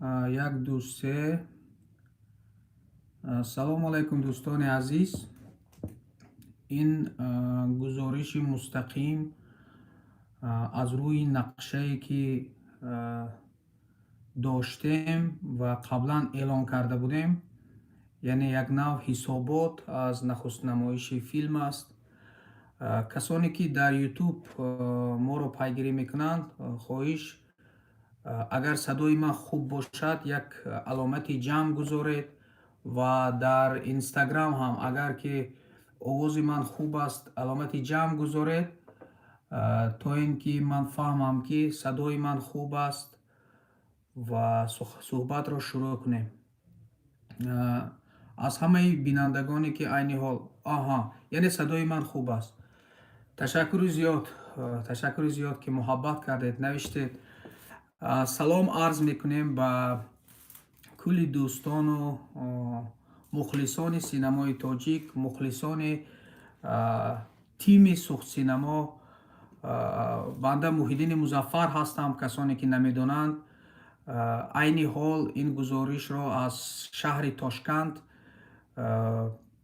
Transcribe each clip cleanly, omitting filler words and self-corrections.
Як, ду, се. Салому алайкум, дӯстони азиз. Ин гузориши мустақим аз рӯи нақшае, ки доштем ва қаблан эълон карда будем, яъне як нав ҳисобот аз нахустнамоиши филм аст. Касоне, ки дар Ютуб моро пайгирӣ мекунанд, хоҳиш, агар садои ман хуб бошад, як аломати ҷамъ гузоред ва дар Инстаграм ҳам, агар ки овози ман хуб аст, аломати ҷамъ гузоред, то ин ки ман фаҳмам, ки садои ман хуб аст ва суҳбатро шурӯъ кунем. Аз ҳамаи бинандагоне, ки айни ҳол, аҳа, яъне садои ман хуб аст. Ташаккури зиёд, ташаккури зиёд, ки муҳаббат кардед, навиштед. Салом арз мекунем ба кулли дӯстону мухлисони синамои тоҷик, мухлисони тими Суғдсинамо. Банда Муҳиддини Музаффар ҳастам, касоне ки намедонанд. Айни ҳол ин гузоришро аз шаҳри Тошканд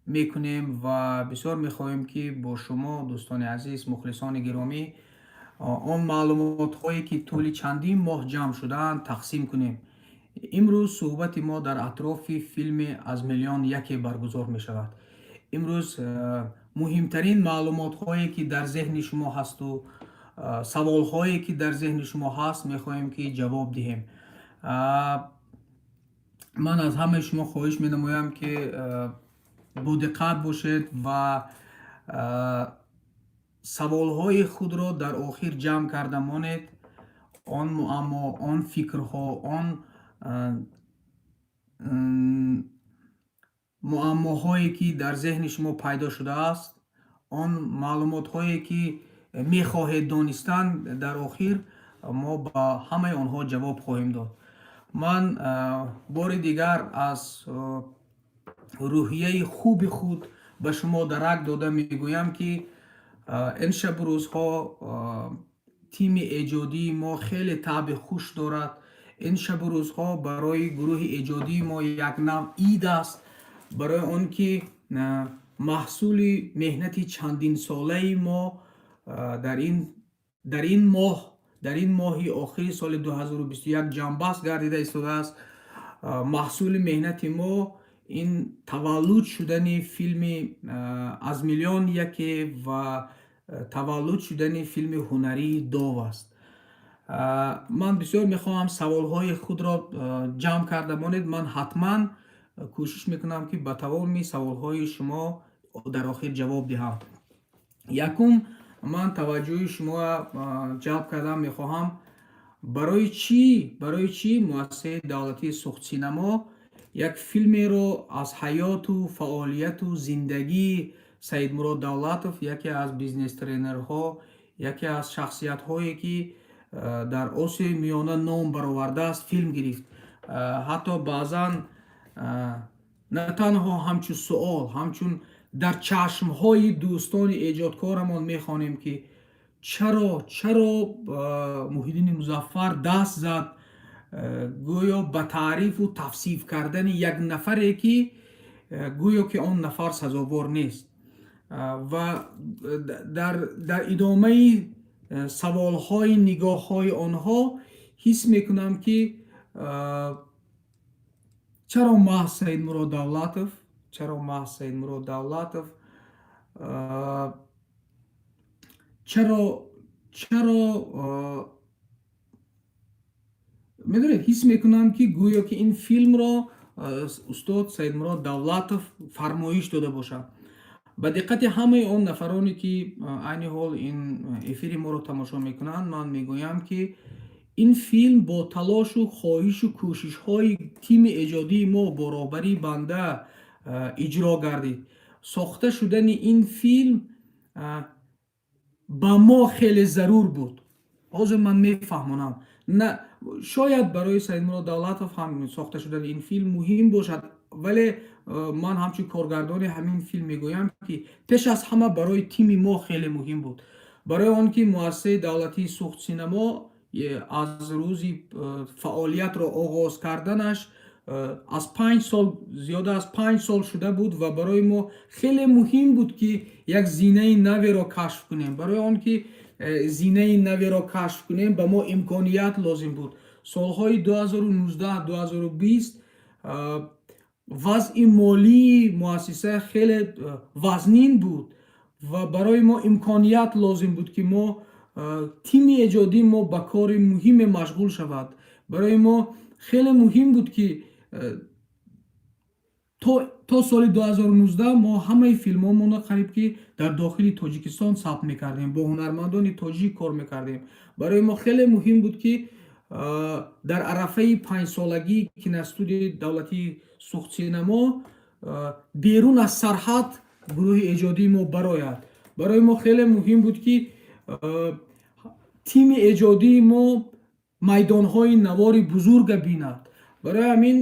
мекунем ва бисёр мехоҳем, ки бо шумо, дӯстони азиз, мухлисони гиромӣ, он маълумотҳое, ки тӯли чандин моҳ ҷамъ шудаанд, тақсим кунем. Имрӯз суҳбати мо дар атрофи филми «Аз миллион яке» баргузор мешавад. Имрӯз муҳимтарин маълумотҳое, ки дар зеҳни шумо ҳасту саволҳое, ки дар зеҳни шумо ҳаст, мехоҳем, ки ҷавоб диҳем. Ман аз ҳамаи шумо хоҳиш менамоям, ки бодиққат бошед ва саволҳои худро дар охир ҷамъ карда монед. Он муаммо, он фикрҳо, он муаммоҳое, ки дар зеҳни шумо пайдо шудааст, он маълумотҳое, ки мехоҳед донистан, дар охир мо ба ҳамаи онҳо ҷавоб хоҳем дод. Ман бори дигар аз рӯҳияи хуби худ ба шумо дарак дода мегӯям, ки ин шабу рӯзҳо тими эҷодии мо хеле таъби хуш дорад. Ин шабу рӯзҳо барои гурӯҳи эҷодии мо як нав ид аст, барои он ки маҳсули меҳнати чандинсолаи мо дар ин моҳ, дар ин моҳи охири соли 2021 ҷамъбаст гардида истодааст. Маҳсули меҳнати мо ин таваллуд шудани филми «Аз миллион яке» ва таваллуд шудани филми ҳунарии «Дов» аст. Ман бисёр мехоҳам, саволҳои худро ҷамъ карда монед. Ман ҳатман кӯшиш мекунам, ки ба тамоми саволҳои шумо дар охир ҷавоб диҳам. Якум, ман таваҷҷӯҳи шуморо ҷалб кардан мехоҳам: барои чӣ муассисаи давлатии Суғдсинамо як филмеро аз ҳаёту фаъолияту зиндагии Саидмурод Давлатов, яке аз бизнес-тренерҳо, яке аз шахсиятҳое, ки дар Осиёи Миёна ном баровардааст, филм гирифт? Ҳатто баъзан на танҳо ҳамчун суол, ҳамчун дар чашмҳои дӯстони эҷодкорамон мехонем, ки чаро Муҳиддини Музаффар даст зад гӯё ба таърифу тавсиф кардани як нафаре, ки гӯё ки он нафар сазовор нест. Ва дар идомаи саволҳои нигоҳҳои онҳо ҳис мекунам, ки чаро маҳз Саидмурод Давлатов, чаро маҳз Саидмурод Давлатов, чаро, медонед, ҳис мекунам, ки гӯё ки ин филмро устод Саидмурод Давлатов фармоиш дода бошад. Ба диққати ҳамаи он нафароне, ки айни ҳол ин эфири моро тамошо мекунанд, ман мегӯям, ки ин филм бо талошу хоҳишу кӯшишҳои тими эҷодии мо бо роҳбарии банда иҷро гардид. Сохта шудани ин филм ба мо хеле зарур буд. Ҳозир ман мефаҳмонам. На, шояд барои Саидмурод Давлатов ҳам сохта шудани ин филм муҳим бошад, вале ман ҳамчун коргардони ҳамин филм мегӯям, ки пеш аз ҳама барои тими мо хеле муҳим буд, барои он ки муассисаи давлатии Суғдсинамо аз рӯзи фаъолиятро оғоз карданаш аз 5 сол, зиёда аз 5 сол шуда буд ва барои мо хеле муҳим буд, ки як зинаи наверо кашф кунем. Барои он ки зинаи наверо кашф кунем, ба мо имконият лозим буд. Солҳои 2019-2020 вазъи молии муассиса хеле вазнин буд ва барои мо имконият лозим буд, ки мо тими эҷодии мо ба кори муҳиме машғул шавад. Барои мо хеле муҳим буд, ки то соли 2019 мо ҳамаи филмҳомонро қариб ки дар дохили Тоҷикистон сабт мекардем, бо ҳунармандони тоҷик кор мекардем. Барои мо хеле муҳим буд, ки дар арафаи панҷсолагии киностудияи давлатии Суғдсинамо берун аз сарҳад гурӯҳи эҷодии мо барояд. Барои мо хеле муҳим буд, ки тими эҷодии мо майдонҳои навори бузурга бинад. Барои ҳамин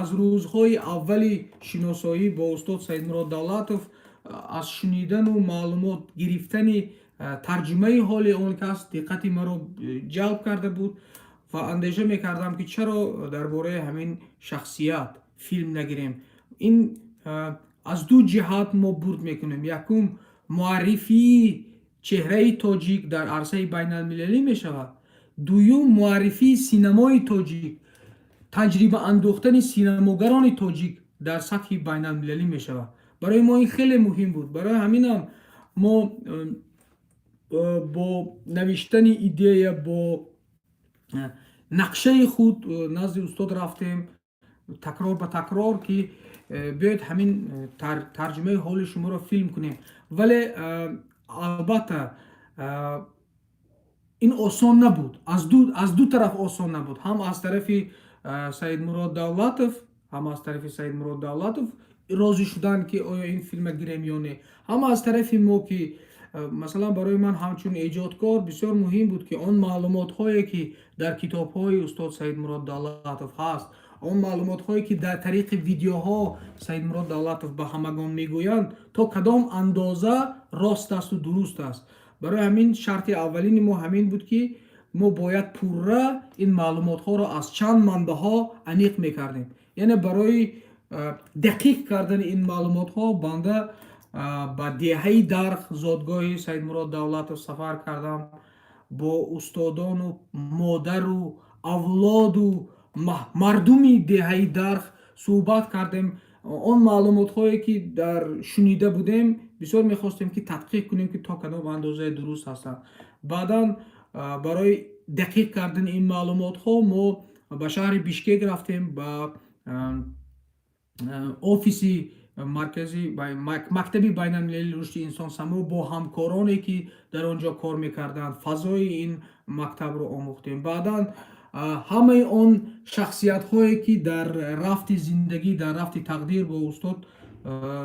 аз рӯзҳои аввали шиносоӣ бо устод Саидмурод Давлатов, аз шунидану маълумот гирифтани тарҷимаи ҳоли он кас диққати маро ҷалб карда буд ва андеша мекардам, ки чаро дар бораи ҳамин шахсият филм нагирем. Ин аз ду ҷиҳат мо бурд мекунем: якум, муаррифии чеҳраи тоҷик дар арсаи байналмилалӣ мешавад; дуюм, муаррифии синамои тоҷик, таҷриба андохтани синамогарони тоҷик дар сатҳи байналмилалӣ мешавад. Барои мо ин хеле муҳим буд. Барои ҳаминам мо бо навиштани идея, бо нақшаи худ назди устод рафтем, такрор ба такрор, ки биёед, ҳамин тарҷимаи ҳоли шуморо филм кунем. Вале албатта ин осон набуд, аз ду тараф осон набуд: ҳам аз тарафи Саидмурод Давлатов, ҳам аз тарафи Саидмурод Давлатов розӣ шудан, ки оё ин филма гирем ё не, ҳам аз тарафи мо, ки масалан, барои ман ҳамчун эҷодкор бисёр муҳим буд, ки он маълумотҳое, ки дар китобҳои устод Саидмурод Давлатов ҳаст, он маълумотҳое, ки дар тариқи видеоҳо Саидмурод Давлатов ба ҳамагон мегӯянд, то кадом андоза рост асту дуруст аст. Барои ҳамин шарти аввалини мо ҳамин буд, ки мо бояд пурра ин маълумотҳоро аз чанд манбаъҳо аниқ мекардем. Яъне барои дақиқ кардани ин маълумотҳо банда ба деҳаи Дарх, зодгоҳи Саидмурод Давлатов, сафар кардам. Бо устодону модару авлоду мардуми деҳаи Дарх суҳбат кардем. Он маълумотҳое, ки дар шунида будем, бисёр мехостем, ки тадқиқ кунем, ки то кадом андозае дуруст ҳастанд. Баъдан барои дақиқ кардани ин маълумотҳо мо ба шаҳри Бишкек рафтем, ба офиси маркази мактаби байналмилалии рушди инсон Само, бо ҳамкороне, ки дар он ҷо кор мекарданд, фазои ин мактабро омӯхтем. Баъдан ҳамаи он шахсиятҳое, ки дар рафти зиндагӣ, дар рафти тақдир бо устод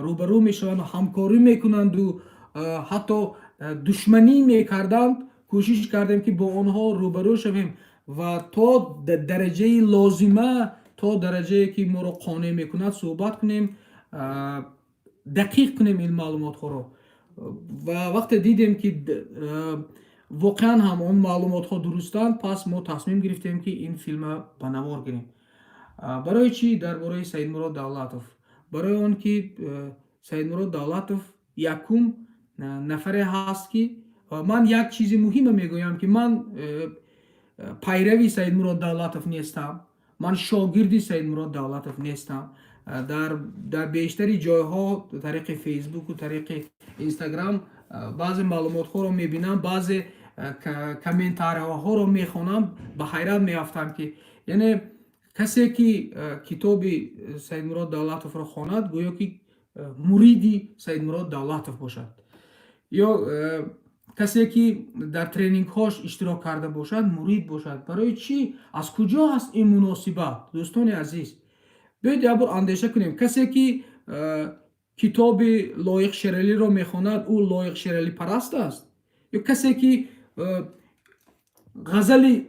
рӯбарӯ мешаванду ҳамкорӣ мекунанду ҳатто душманӣ мекарданд, кӯшиш кардем, ки бо онҳо рӯбарӯ шавем ва то дараҷаи лозима, то дараҷае, ки моро қонеъ мекунад, суҳбат кунем, дақиқ кунем ин маълумотҳоро. Ва вақте дидем, ки воқеан ҳам он маълумотҳо дурустанд, пас мо тасмим гирифтем, ки ин филма ба навор гирем. Барои чӣ дар бораи Саидмурод Давлатов? Барои он ки Саидмурод Давлатов якум нафаре ҳаст, ки ман як чизи муҳима мегӯям, ки ман пайрави Саидмурод Давлатов нестам, ман шогирди Саидмурод Давлатов нестам. Дар бештари ҷойҳо тариқи Фейсбуку тариқи Инстаграм баъзе маълумотҳоро мебинам, баъзе комментариҳоро мехонам, ба ҳайрат меафтам, ки яъне касе, ки китоби Саидмурод Давлатовро хонад, гӯё ки муриди Саидмурод Давлатов бошад ё касе, ки дар тренингҳош иштирок карда бошад, мурид бошад. Барои чӣ? Аз куҷо ҳаст ин муносибат? Дӯстони азиз, биёед, як бор андеша кунем: касе, ки китоби Лоиқ Шералиро мехонад, ӯ Лоиқ Шералипараст аст? Ё касе, ки ғазали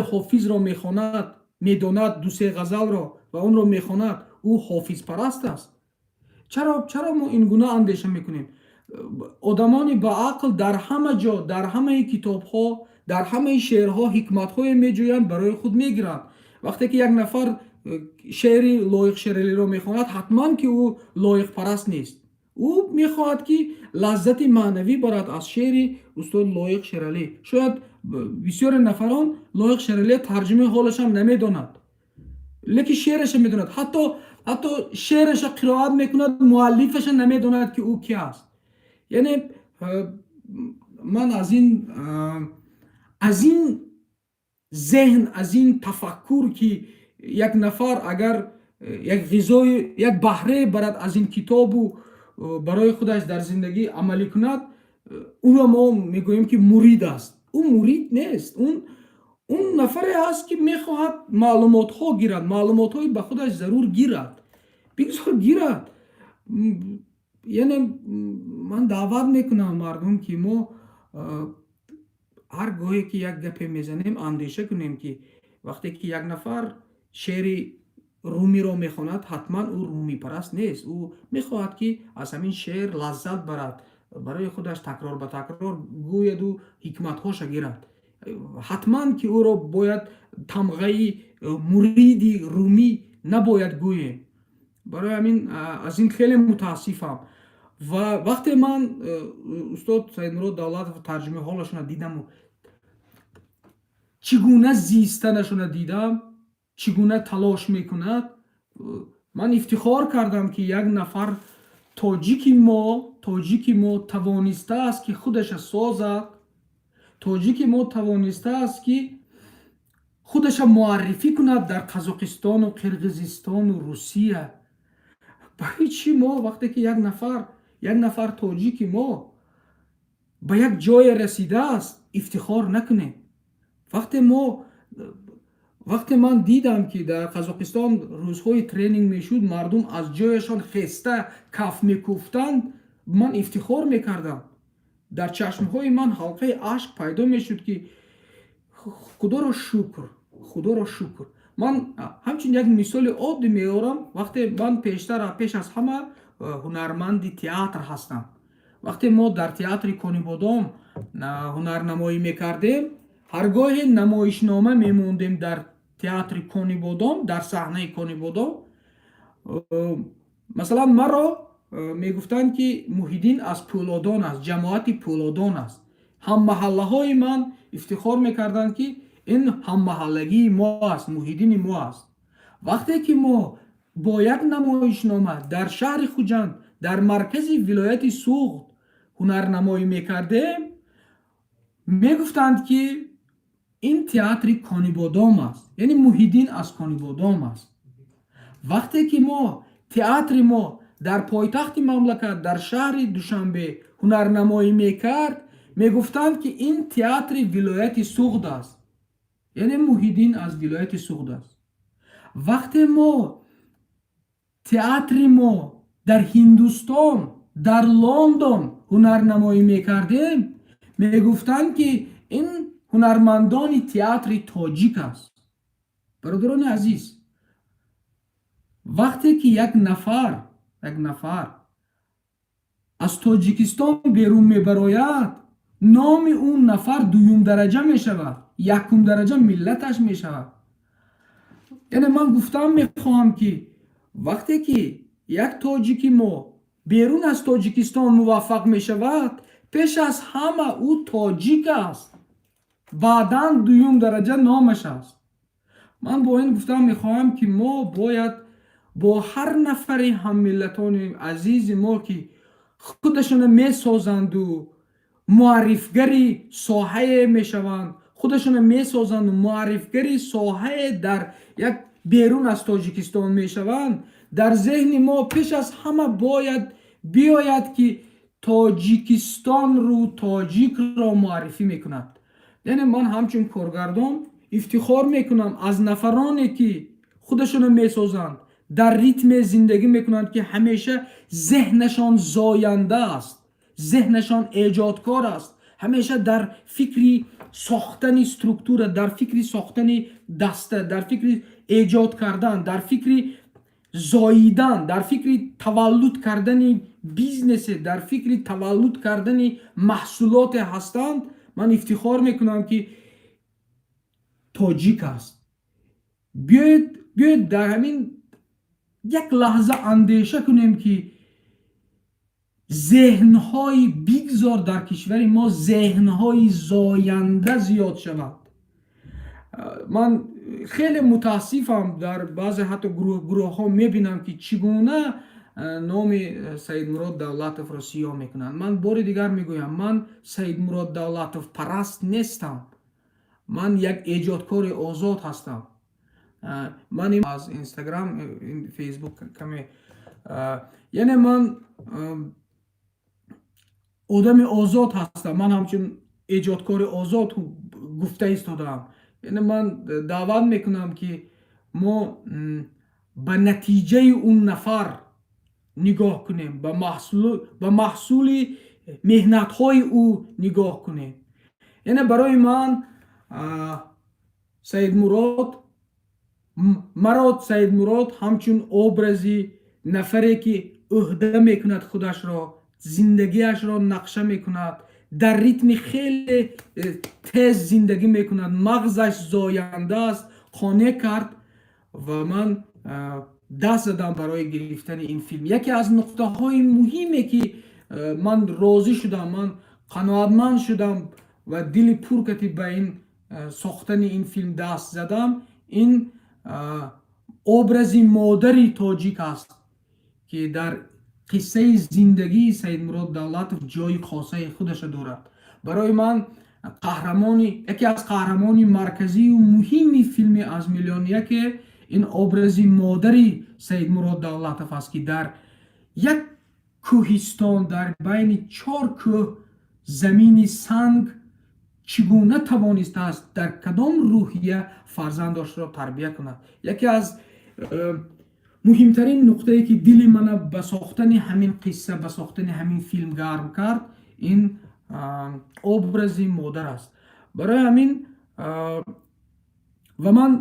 Ҳофизро мехонад, медонад дусе ғазалро ва онро мехонад, ӯ ҳофизпараст аст? Чаро мо ин гуна андеша мекунем? Одамони ба ақл дар ҳама ҷо, дар ҳамаи китобҳо Дар ҳамаи шеърҳо ҳикматҳое меҷӯянд, барои худ мегиранд. Вақте ки як нафар шеъри Лоиқ Шералиро мехонад, ҳатман ки ӯ лоиқпараст нест. Ӯ мехоҳад, ки лаззати маънавӣ барад аз шеъри устод Лоиқ Шералӣ. Шояд бисёре нафарон Лоиқ Шералӣ тарҷумаи ҳолашам намедонад, лекин шеъраша медонад. Ҳатто шеъраша қироат мекунад, муаллифаша намедонад, ки ӯ ки аст. Яъне ман аз ин зеҳн, аз ин тафаккур, ки як нафар агар як ғизои, як баҳрае барад аз ин китобу барои худаш дар зиндагӣ амалӣ кунад, ӯро мо мегӯем, ки мурид аст. Ӯ мурид нест, он нафаре аст, ки мехоҳад маълумотҳо гирад, маълумотҳои ба худаш зарур гирад. Бигзор гирад. Яъне ман даъват мекунам мардум, ки мо ҳар гоҳе ки як гапе мезанем, андеша кунем, ки вақте ки як нафар шеъри Румиро мехонад, ҳатман ӯ румипараст нест. Ӯ мехоҳад, ки аз ҳамин шеър лаззат барад, барои худаш такрор ба такрор гӯяду ҳикматҳоша гирад. Ҳатман ки ӯро бояд тамғаи муриди Румӣ набояд гӯем. Барои ҳамин аз ин хеле мутаассифам. Ва вақте ман устод Саидмурод Давлатов тарҷумаи ҳолашона дидаму чӣ гуна зистанашона дидам, чӣ гуна талош мекунад, ман ифтихор кардам, ки як нафар тоҷики мо тавонистааст, ки худаша созад, тоҷики мо тавонистааст, ки худаша муаррифӣ кунад дар Қазоқистону Қирғизистону Русия. Барои чӣ мо, вақте ки як нафар тоҷики мо ба як ҷое расидааст, ифтихор накунем? Вақте ман дидам, ки дар Қазоқистон рӯзҳои тренинг мешуд, мардум аз ҷояшон хеста каф мекӯфтанд, ман ифтихор мекардам. Дар чашмҳои ман ҳалқаи ашк пайдо мешуд, ки худоро шукр, худоро шукр. Ман ҳамчун як мисоли оддӣ меорам. Вақте ман пештар, пеш аз ҳама ҳунарманди театр ҳастам. Вақте мо дар театри Конибодом ҳунарнамоӣ мекардем, ҳаргоҳе намоишнома мемондем дар театри Конибодом, дар саҳнаи Конибодом, масалан, маро мегуфтанд, ки Муҳиддин аз Пӯлодон аст, ҷамоати Пӯлодон аст. Ҳаммаҳаллаҳои ман ифтихор мекарданд, ки ин ҳаммаҳаллагии мо аст, Муҳиддини мо аст. Вақте ки мо бо як намоишнома дар шаҳри Хуҷанд, дар маркази вилояти Суғд ҳунарнамоӣ мекардем, мегуфтанд, ки ин театри Конибодом аст, яъне Муҳиддин аз Конибодом аст. Вақте ки мо, театри мо дар пойтахти мамлакат, дар шаҳри Душанбе ҳунарнамоӣ мекард, мегуфтанд, ки ин театри вилояти Суғд аст, яъне Муҳиддин аз вилояти Суғд аст. Вақте мо, театри мо дар Ҳиндустон, дар Лондон ҳунарнамоӣ мекардем, мегуфтанд, ки ин ҳунармандони театри тоҷик аст. Бародарони азиз, вақте ки як нафар аз Тоҷикистон берун мебарояд, номи он нафар дуюмдараҷа мешавад, якумдараҷа миллаташ мешавад. Яъне ман гуфтам мехоҳам, ки вақте ки як тоҷики мо берун аз Тоҷикистон муваффақ мешавад, пеш аз ҳама ӯ тоҷик аст, баъдан дуюм дараҷа номаш аст. Ман бо ин гуфтам мехоҳам, ки мо бояд бо ҳар нафари ҳаммиллатони азизи мо, ки худашона месозанду муаррифгари соҳае мешаванд, худашона месозанду муаррифгари соҳае дар як берун аз Тоҷикистон мешаванд, дар зеҳни мо пеш аз ҳама бояд биёяд, ки Тоҷикистонру тоҷикро муаррифӣ мекунад. Яъне ман ҳамчун коргардон ифтихор мекунам аз нафароне, ки худашона месозанд, дар ритме зиндагӣ мекунанд, ки ҳамеша зеҳнашон зоянда аст, зеҳнашон эҷодкор аст, ҳамеша дар фикри сохтани структура, дар фикри сохтани даста, дар фикри эҷод кардан, дар фикри зоидан, дар фикри таваллуд кардани бизнесе, дар фикри таваллуд кардани маҳсулоте ҳастанд. Ман ифтихор мекунам, ки тоҷик аст. Биёед, биёед, дар ҳамин як лаҳза андеша кунем, ки зеҳнҳои, бигзор дар кишвари мо зеҳнҳои зоянда зиёд шавад. Ман хеле мутаассифам, дар баъзе ҳатто гурӯҳҳо мебинам, ки чӣ гуна номи Саидмурод Давлатовро сиёҳ мекунанд. Ман бори дигар мегӯям, ман Саидмурод Давлатов параст нестам, ман як эҷодкори озод ҳастам. Ман аз Инстаграм, Фейсбук каме, яъне ман одами озод ҳастам, ман ҳамчун эҷодкори озод гуфта истодаам. Яъне ман даъват мекунам, ки мо ба натиҷаи он нафар нигоҳ кунем, ба маҳсули меҳнатҳои ӯ нигоҳ кунем. Яъне барои ман Саидмурод, маро Саидмурод ҳамчун образи нафаре, ки ӯҳда мекунад худашро, зиндагиашро нақша мекунад, дар ритми хеле тез зиндагӣ мекунад, мағзаш зоянда аст, қонеъ кард ва ман даст задам барои гирифтани ин филм. Яке аз нуқтаҳои муҳиме, ки ман розӣ шудам, ман қаноатманд шудам ва дили пур кати ба ин сохтани ин филм даст задам, ин образи модари тоҷик аст, ки дар қиссаи зиндагии Саидмурод Давлатов ҷои хосаи худаша дорад. Барои ман қаҳрамони, яке аз қаҳрамони марказию муҳими филми «Аз миллион яке» ин образи модари Саидмурод Давлатов аст, ки дар як кӯҳистон, дар байни чор кӯҳ, замини санг чӣ гуна тавонистааст, дар кадом рӯҳия фарзандашро тарбия кунад. Яке аз муҳимтарин нуқтае, ки дили мана ба сохтани ҳамин қисса, ба сохтани ҳамин филм гарм кард, ин образи модар аст. Барои ҳамин ва ман,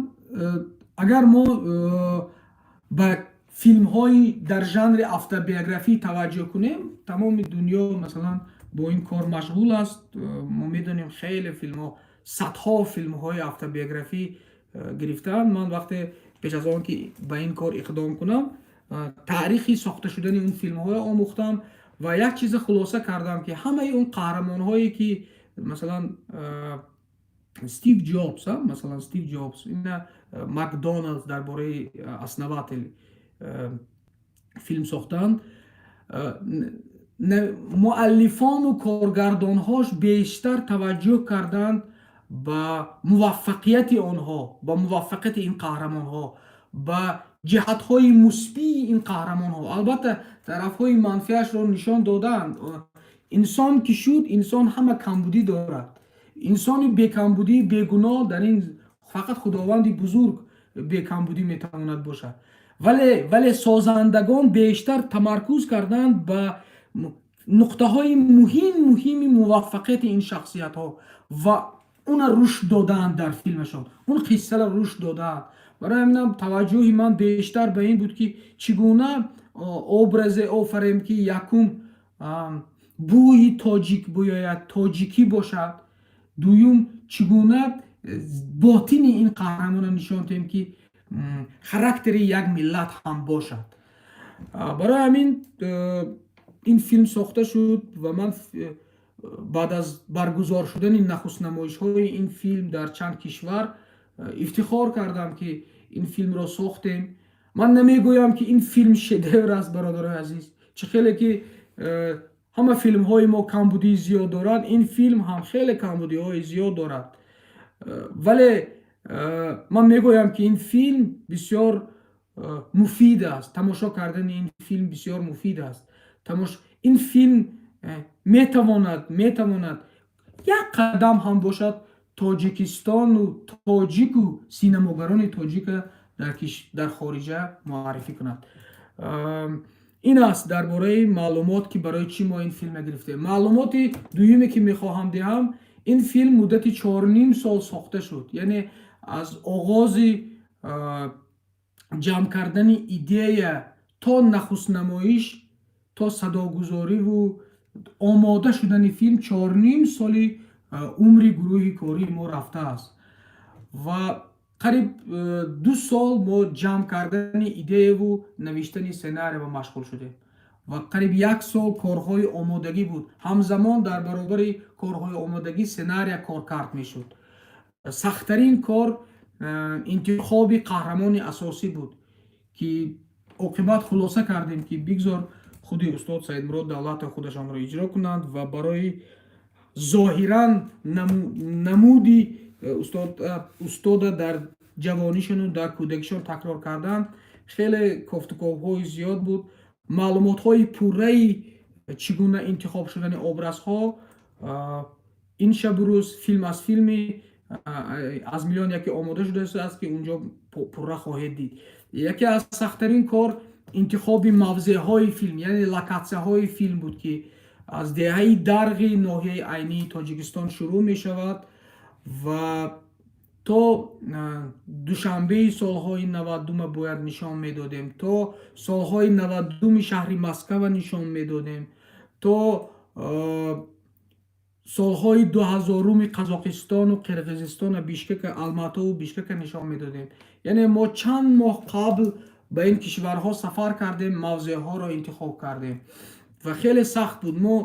агар мо ба филмҳои дар жанри автобиографӣ таваҷҷӯҳ кунем, тамоми дунё, масалан, бо ин кор машғул аст. Мо медонем, хеле филмҳо, садҳо филмҳои автобиографӣ гирифтаанд. Ман вақте пеш аз он ки ба ин кор иқдом кунам, таърихи сохта шудани он филмҳоро омӯхтам ва як чиза хулоса кардам, ки ҳамаи он қаҳрамонҳое, ки масалан Стив Ҷобс, масалан Стив Ҷобс, ина Макдоналдс, дар бораи основатель филм сохтанд, муаллифону коргардонҳош бештар таваҷҷӯҳ карданд ба муваффақияти онҳо, ба муваффақияти ин қаҳрамонҳо, ба ҷиҳатҳои мусбии ин қаҳрамонҳо. Албатта, тарафҳои манфиашро нишон додаанд. Инсон ки шуд, инсон ҳама камбудӣ дорад. Инсони бекамбудӣ, бегуноҳ дар ин фақат Худованди бузург бекамбудӣ метавонад бошад. Вале созандагон бештар тамаркуз карданд ба нуқтаҳои муҳим, муҳими муваффақияти ин шахсиятҳо ва уна рушд додаанд дар филмашон, он қиссаро рушд додаанд. Барои ҳаминам таваҷҷӯҳи ман бештар ба ин буд, ки чӣ гуна образе офарем, ки якум, бӯи тоҷик буёяд, тоҷикӣ бошад, дуюм, чӣ гуна ботини ин қаҳрамонро нишон диҳем, ки характери як миллат ҳам бошад. Барои ҳамин ин филм сохта шуд ва ман баъд аз баргузор шудани нахустнамоишҳои ин филм дар чанд кишвар ифтихор кардам, ки ин филмро сохтем. Ман намегӯям, ки ин филм шедевр аст, бародарои азиз. Чӣ хеле ки ҳама филмҳои мо камбудии зиёд дорад, ин филм ҳам хеле камбудиҳои зиёд дорад, вале ман мегӯям, ки ин филм бисёр муфид аст. Тамошо кардани ин филм бисёр муфид аст. Ин филм метавонад як қадам ҳам бошад Тоҷикистону тоҷику синамогарони тоҷика дар хориҷа муаррифӣ кунад. Ин аст дар бораи маълумот, ки барои чӣ мо ин филмро гирифтем. Маълумоти дуюме, ки мехоҳам диҳам: ин филм муддати 4,5 сол сохта шуд, яъне аз оғози ҷамъ кардани идея то нахустнамоиш, то садогузориву омода шудани филм 4,5 соли умри гурӯҳи кории мо рафтааст. Ва қариб 2 сол мо ҷамъ кардани идеяву навиштани сценария машғул шудем ва қариб як сол корҳои омодагӣ буд. Ҳамзамон, дар баробари корҳои омодагӣ, сценария коркард мешуд. Сахттарин кор интихоби қаҳрамони асосӣ буд, ки оқибат хулоса кардем, ки бигзор худи устод Саидмурод Давлатов худашонро иҷро кунанд. Ва барои зоҳиран намуди устода дар ҷавонишону дар кӯдакишон такрор кардан хеле кофтуковҳои зиёд буд. Маълумотҳои пурраи чӣ гуна интихоб шудани образҳо ин шабу рӯз филм аз филми аз миллион яке омода шудааст, ки унҷо пурра хоҳед дид. Яке аз сахттарин кор интихоби мавзеъҳои филм, яъне локатсияҳои филм буд, ки аз деҳаи Дарғи ноҳияи Айнии Тоҷикистон шурӯъ мешавад ва то Душанбеи солҳои 90-ума бояд нишон медодем, то солҳои 90-уми шаҳри Москва нишон медодем, то солҳои 2000-уми Қазоқистону Қирғизистону Бишкека, Алматову Бишкека нишон медодем. Яъне мо чанд моҳ қабл ба ин кишварҳо сафар кардем, мавзеъҳоро интихоб кардем ва хеле сахт буд. Мо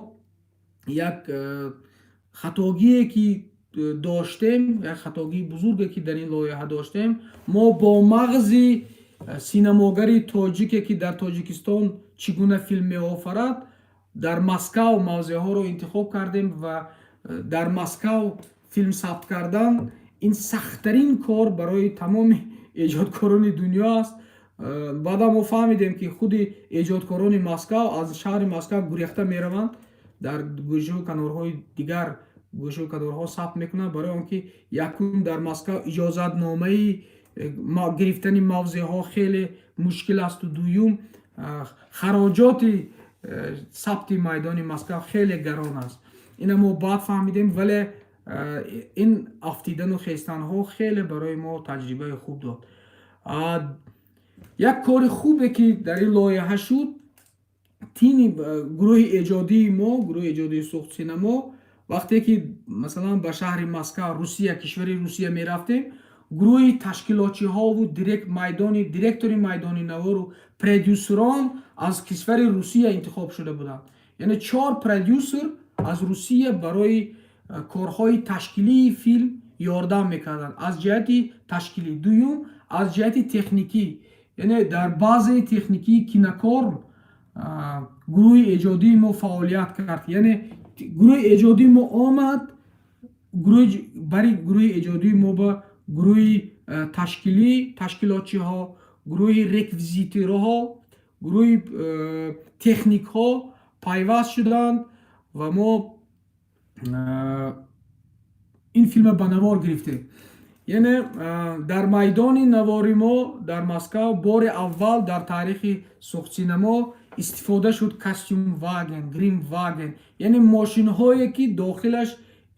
як хатогие ки доштем, як хатогии бузурге ки дар ин лоиҳа доштем, мо бо мағзи синамогари тоҷике, ки дар Тоҷикистон чӣ гуна филм меофарад, дар Москав мавзеъҳоро интихоб кардем. Ва дар Москав филм сабт кардан ин сахттарин кор барои тамоми эҷодкорони дунё аст. Баъдан мо фаҳмидем, ки худи эҷодкорони Москав аз шаҳри Москав гурехта мераванд, дар гӯшаву канорҳои дигар гӯшаву канорҳо сабт мекунанд, барои он ки якум, дар Москав иҷозатномаи гирифтани мавзеъҳо хеле мушкил асту дуюм, хароҷоти сабти майдони Москав хеле гарон аст. Ина мо баъд фаҳмидем, вале ин афтидану хестанҳо хеле барои мо таҷрибаи хуб дод. Як кори хубе, ки дар ин лоиҳа шуд, тими гурӯҳи эҷодии мо, гурӯҳи эҷодии Суғд Синамо, вақте ки масалан ба шаҳри Москав, Русия, кишвари Русия мерафтем, гурӯҳи ташкилотчиҳову майдони директори майдони навору продюсерон аз кишвари Русия интихоб шуда буданд. Яъне чор продюсер аз Русия барои корҳои ташкилии филм ёрдам мекарданд аз ҷиҳати ташкилӣ, дуюм, аз ҷиҳати техникӣ, яъне дар базаи техникии Кинокорм гурӯҳи эҷодии мо фаъолият кард. Яъне гурӯҳи эҷодии мо омад, бари гурӯҳи эҷодии мо ба гурӯҳи ташкилӣ, ташкилотчиҳо, гурӯҳи реквизиторҳо, гурӯҳи техникҳо пайваст шуданд ва мо ин филмро ба навор гирифтем. Яъне дар майдони навори мо дар Москав бори аввал дар таърихи Суғдсинамо истифода шуд костюм вагон, грим вагон, яъне мошинҳое, ки дохилаш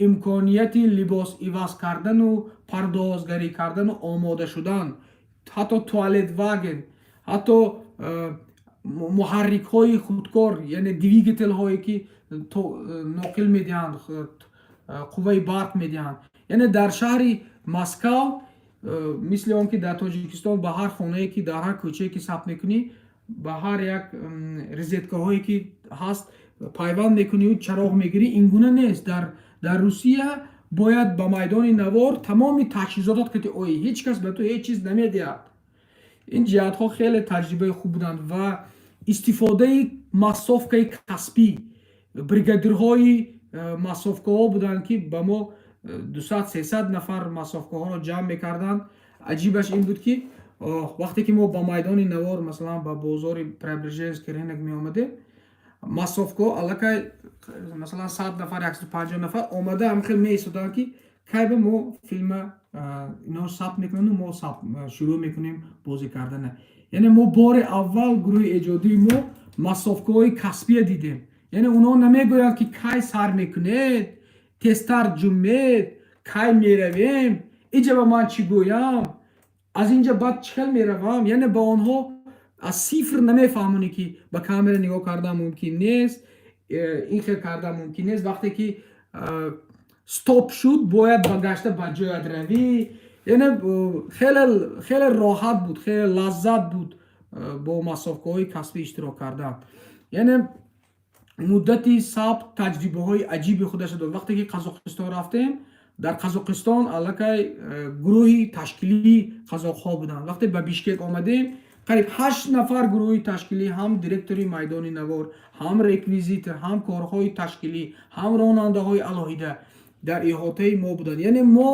имконияти либос иваз кардану пардозгарӣ кардану омода шудан, ҳатто туалет вагон, ҳатто муҳаррикҳои худкор, яъне двигателҳое, ки ноқил медиҳанд, қувваи барқ медиҳанд. Яъне дар шаҳри Москав, мисли он ки дар Тоҷикистон ба ҳар хонае, ки дар ҳар кӯчае ки сабт мекунӣ, ба ҳар як розеткаҳое ки ҳаст пайванд мекунию чароғ мегирӣ, ин гуна нест. Дар Русия бояд ба майдони навор тамоми таҷҳизотот кати оӣ, ҳеҷ кас ба ту ҳеҷ чиз намедиҳад. Ин ҷиҳатҳо хеле таҷрибаи хуб буданд. Ва истифодаи массовкаи касбӣ, бригадирҳои массовкаҳо буданд, ки ба мо 200, 300 нафар массовкаҳоро ҷамъ мекарданд. Аҷибаш ин буд, ки вақте ки мо ба майдони навор, масалан ба бозори Преображенский рынок меомадем, массовкаҳо аллакай масалан 100 нафар, 150 нафар омада, ҳамхел меистоданд, ки кай ба мо филма ино сабт мекунану мо шурӯъ мекунем бозӣ кардана. Яъне мо бори аввал, гурӯҳи эҷодии мо, массовкаҳои касбия дидем. Яъне онҳо намегӯянд, ки кай сар мекунед, тезтар ҷумед, кай меравем, иҷа ба ман чӣ гӯям, аз инҷа баъд чӣ хел меравам. Яъне ба онҳо аз сифр намефаҳмонӣ, ки ба камера нигоҳ кардан мумкин нест, ин хел кардан мумкин нест. Вақте ки Стоп шуд, бояд ба гашта ба ҷоят равӣ. Яъне хеле хеле роҳат буд, хеле лаззат буд бо массовкаҳои касбӣ иштирок кардан. Яъне муддати сабт таҷрибаҳои аҷиби худаша дод. Вақте ки Қазоқистон рафтем, дар Қазоқистон аллакай гурӯҳи ташкилии қазоқҳо буданд. Вақте ба Бишкек омадем, қариб ҳашт нафар гурӯҳи ташкилӣ, ҳам директори майдони навор, ҳам реквизитор, ҳам корҳои ташкилӣ, ҳам ронандаҳои алоҳида дар иҳотаи мо буданд. Яъне мо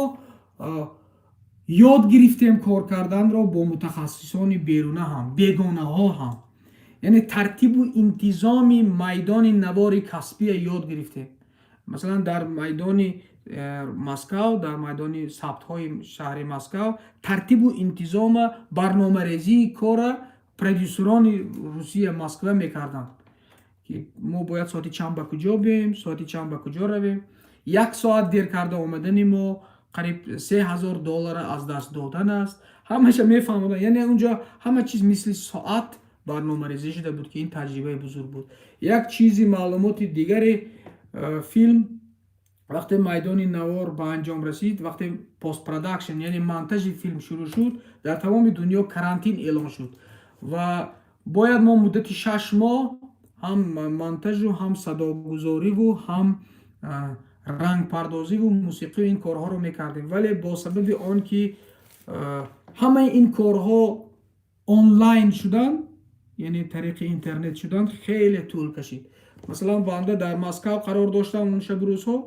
ёд гирифтем кор карданро бо мутахассисони беруна ҳам, бегонаҳо ҳам. Яъне тартибу интизоми майдони навори касбия ёд гирифтем. Масалан, дар майдони Москав, дар майдони сабтҳои шаҳри Москав тартибу интизома, барномарезии кора продюсерони Русия, Москва мекарданд, ки мо бояд соати чанд ба куҷо биёем, соати чанд ба куҷо равем. Як соат дер карда омадани мо қариб 3000 доллара аз даст додан аст. Ҳамаша мефаҳмоданд. Яъне унҷо ҳама чиз мисли соат барномарезӣ шуда буд, ки ин таҷрибаи бузург буд. Як чизи маълумоти дигаре, филм вақте майдони навор ба анҷом расид, вақте постпродакшн, яъне монтажи филм шурӯъ шуд, дар тамоми дунё карантин эълон шуд ва бояд мо муддати 6 моҳ ҳам монтажу, ҳам садогузориву, ҳам рангпардозиву мусиқию ин корҳоро мекардем. Вале бо сабаби он ки ҳамаи ин корҳо онлайн шуданд, яъне тариқи интернет шуданд, хеле тӯл кашид. Масалан, банда дар Москав қарор доштам он шабу рӯзҳо,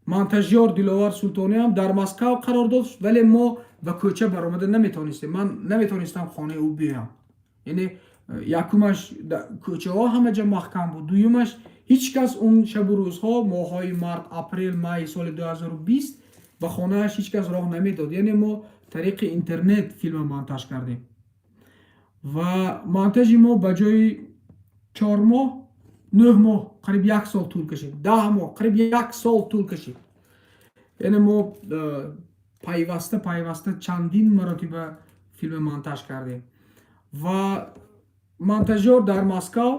монтажёр Диловар Султониам дар Москав қарор дошт, вале мо ба кӯча баромада наметавонистем. Ман наметавонистам хонаи ӯ биёям. Яъне якумаш, кӯчаҳо ҳама ҷо маҳкам буд, дуюмаш, ҳеҷ кас он шабу рӯзҳо, моҳҳои март, апрел, май соли 2020 ба хонааш ҳеҷ кас роҳ намедод. Яъне мо тариқи интернет филма монтаж кардем ва монтажи мо ба ҷои 4 моҳ 9 моҳ, қариб як сол тӯл кашид, 10 моҳ, қариб як сол тӯл кашид. Яъне мо пайваста пайваста чандин маротиба филма монтаж кардем ва монтажёр дар Москав,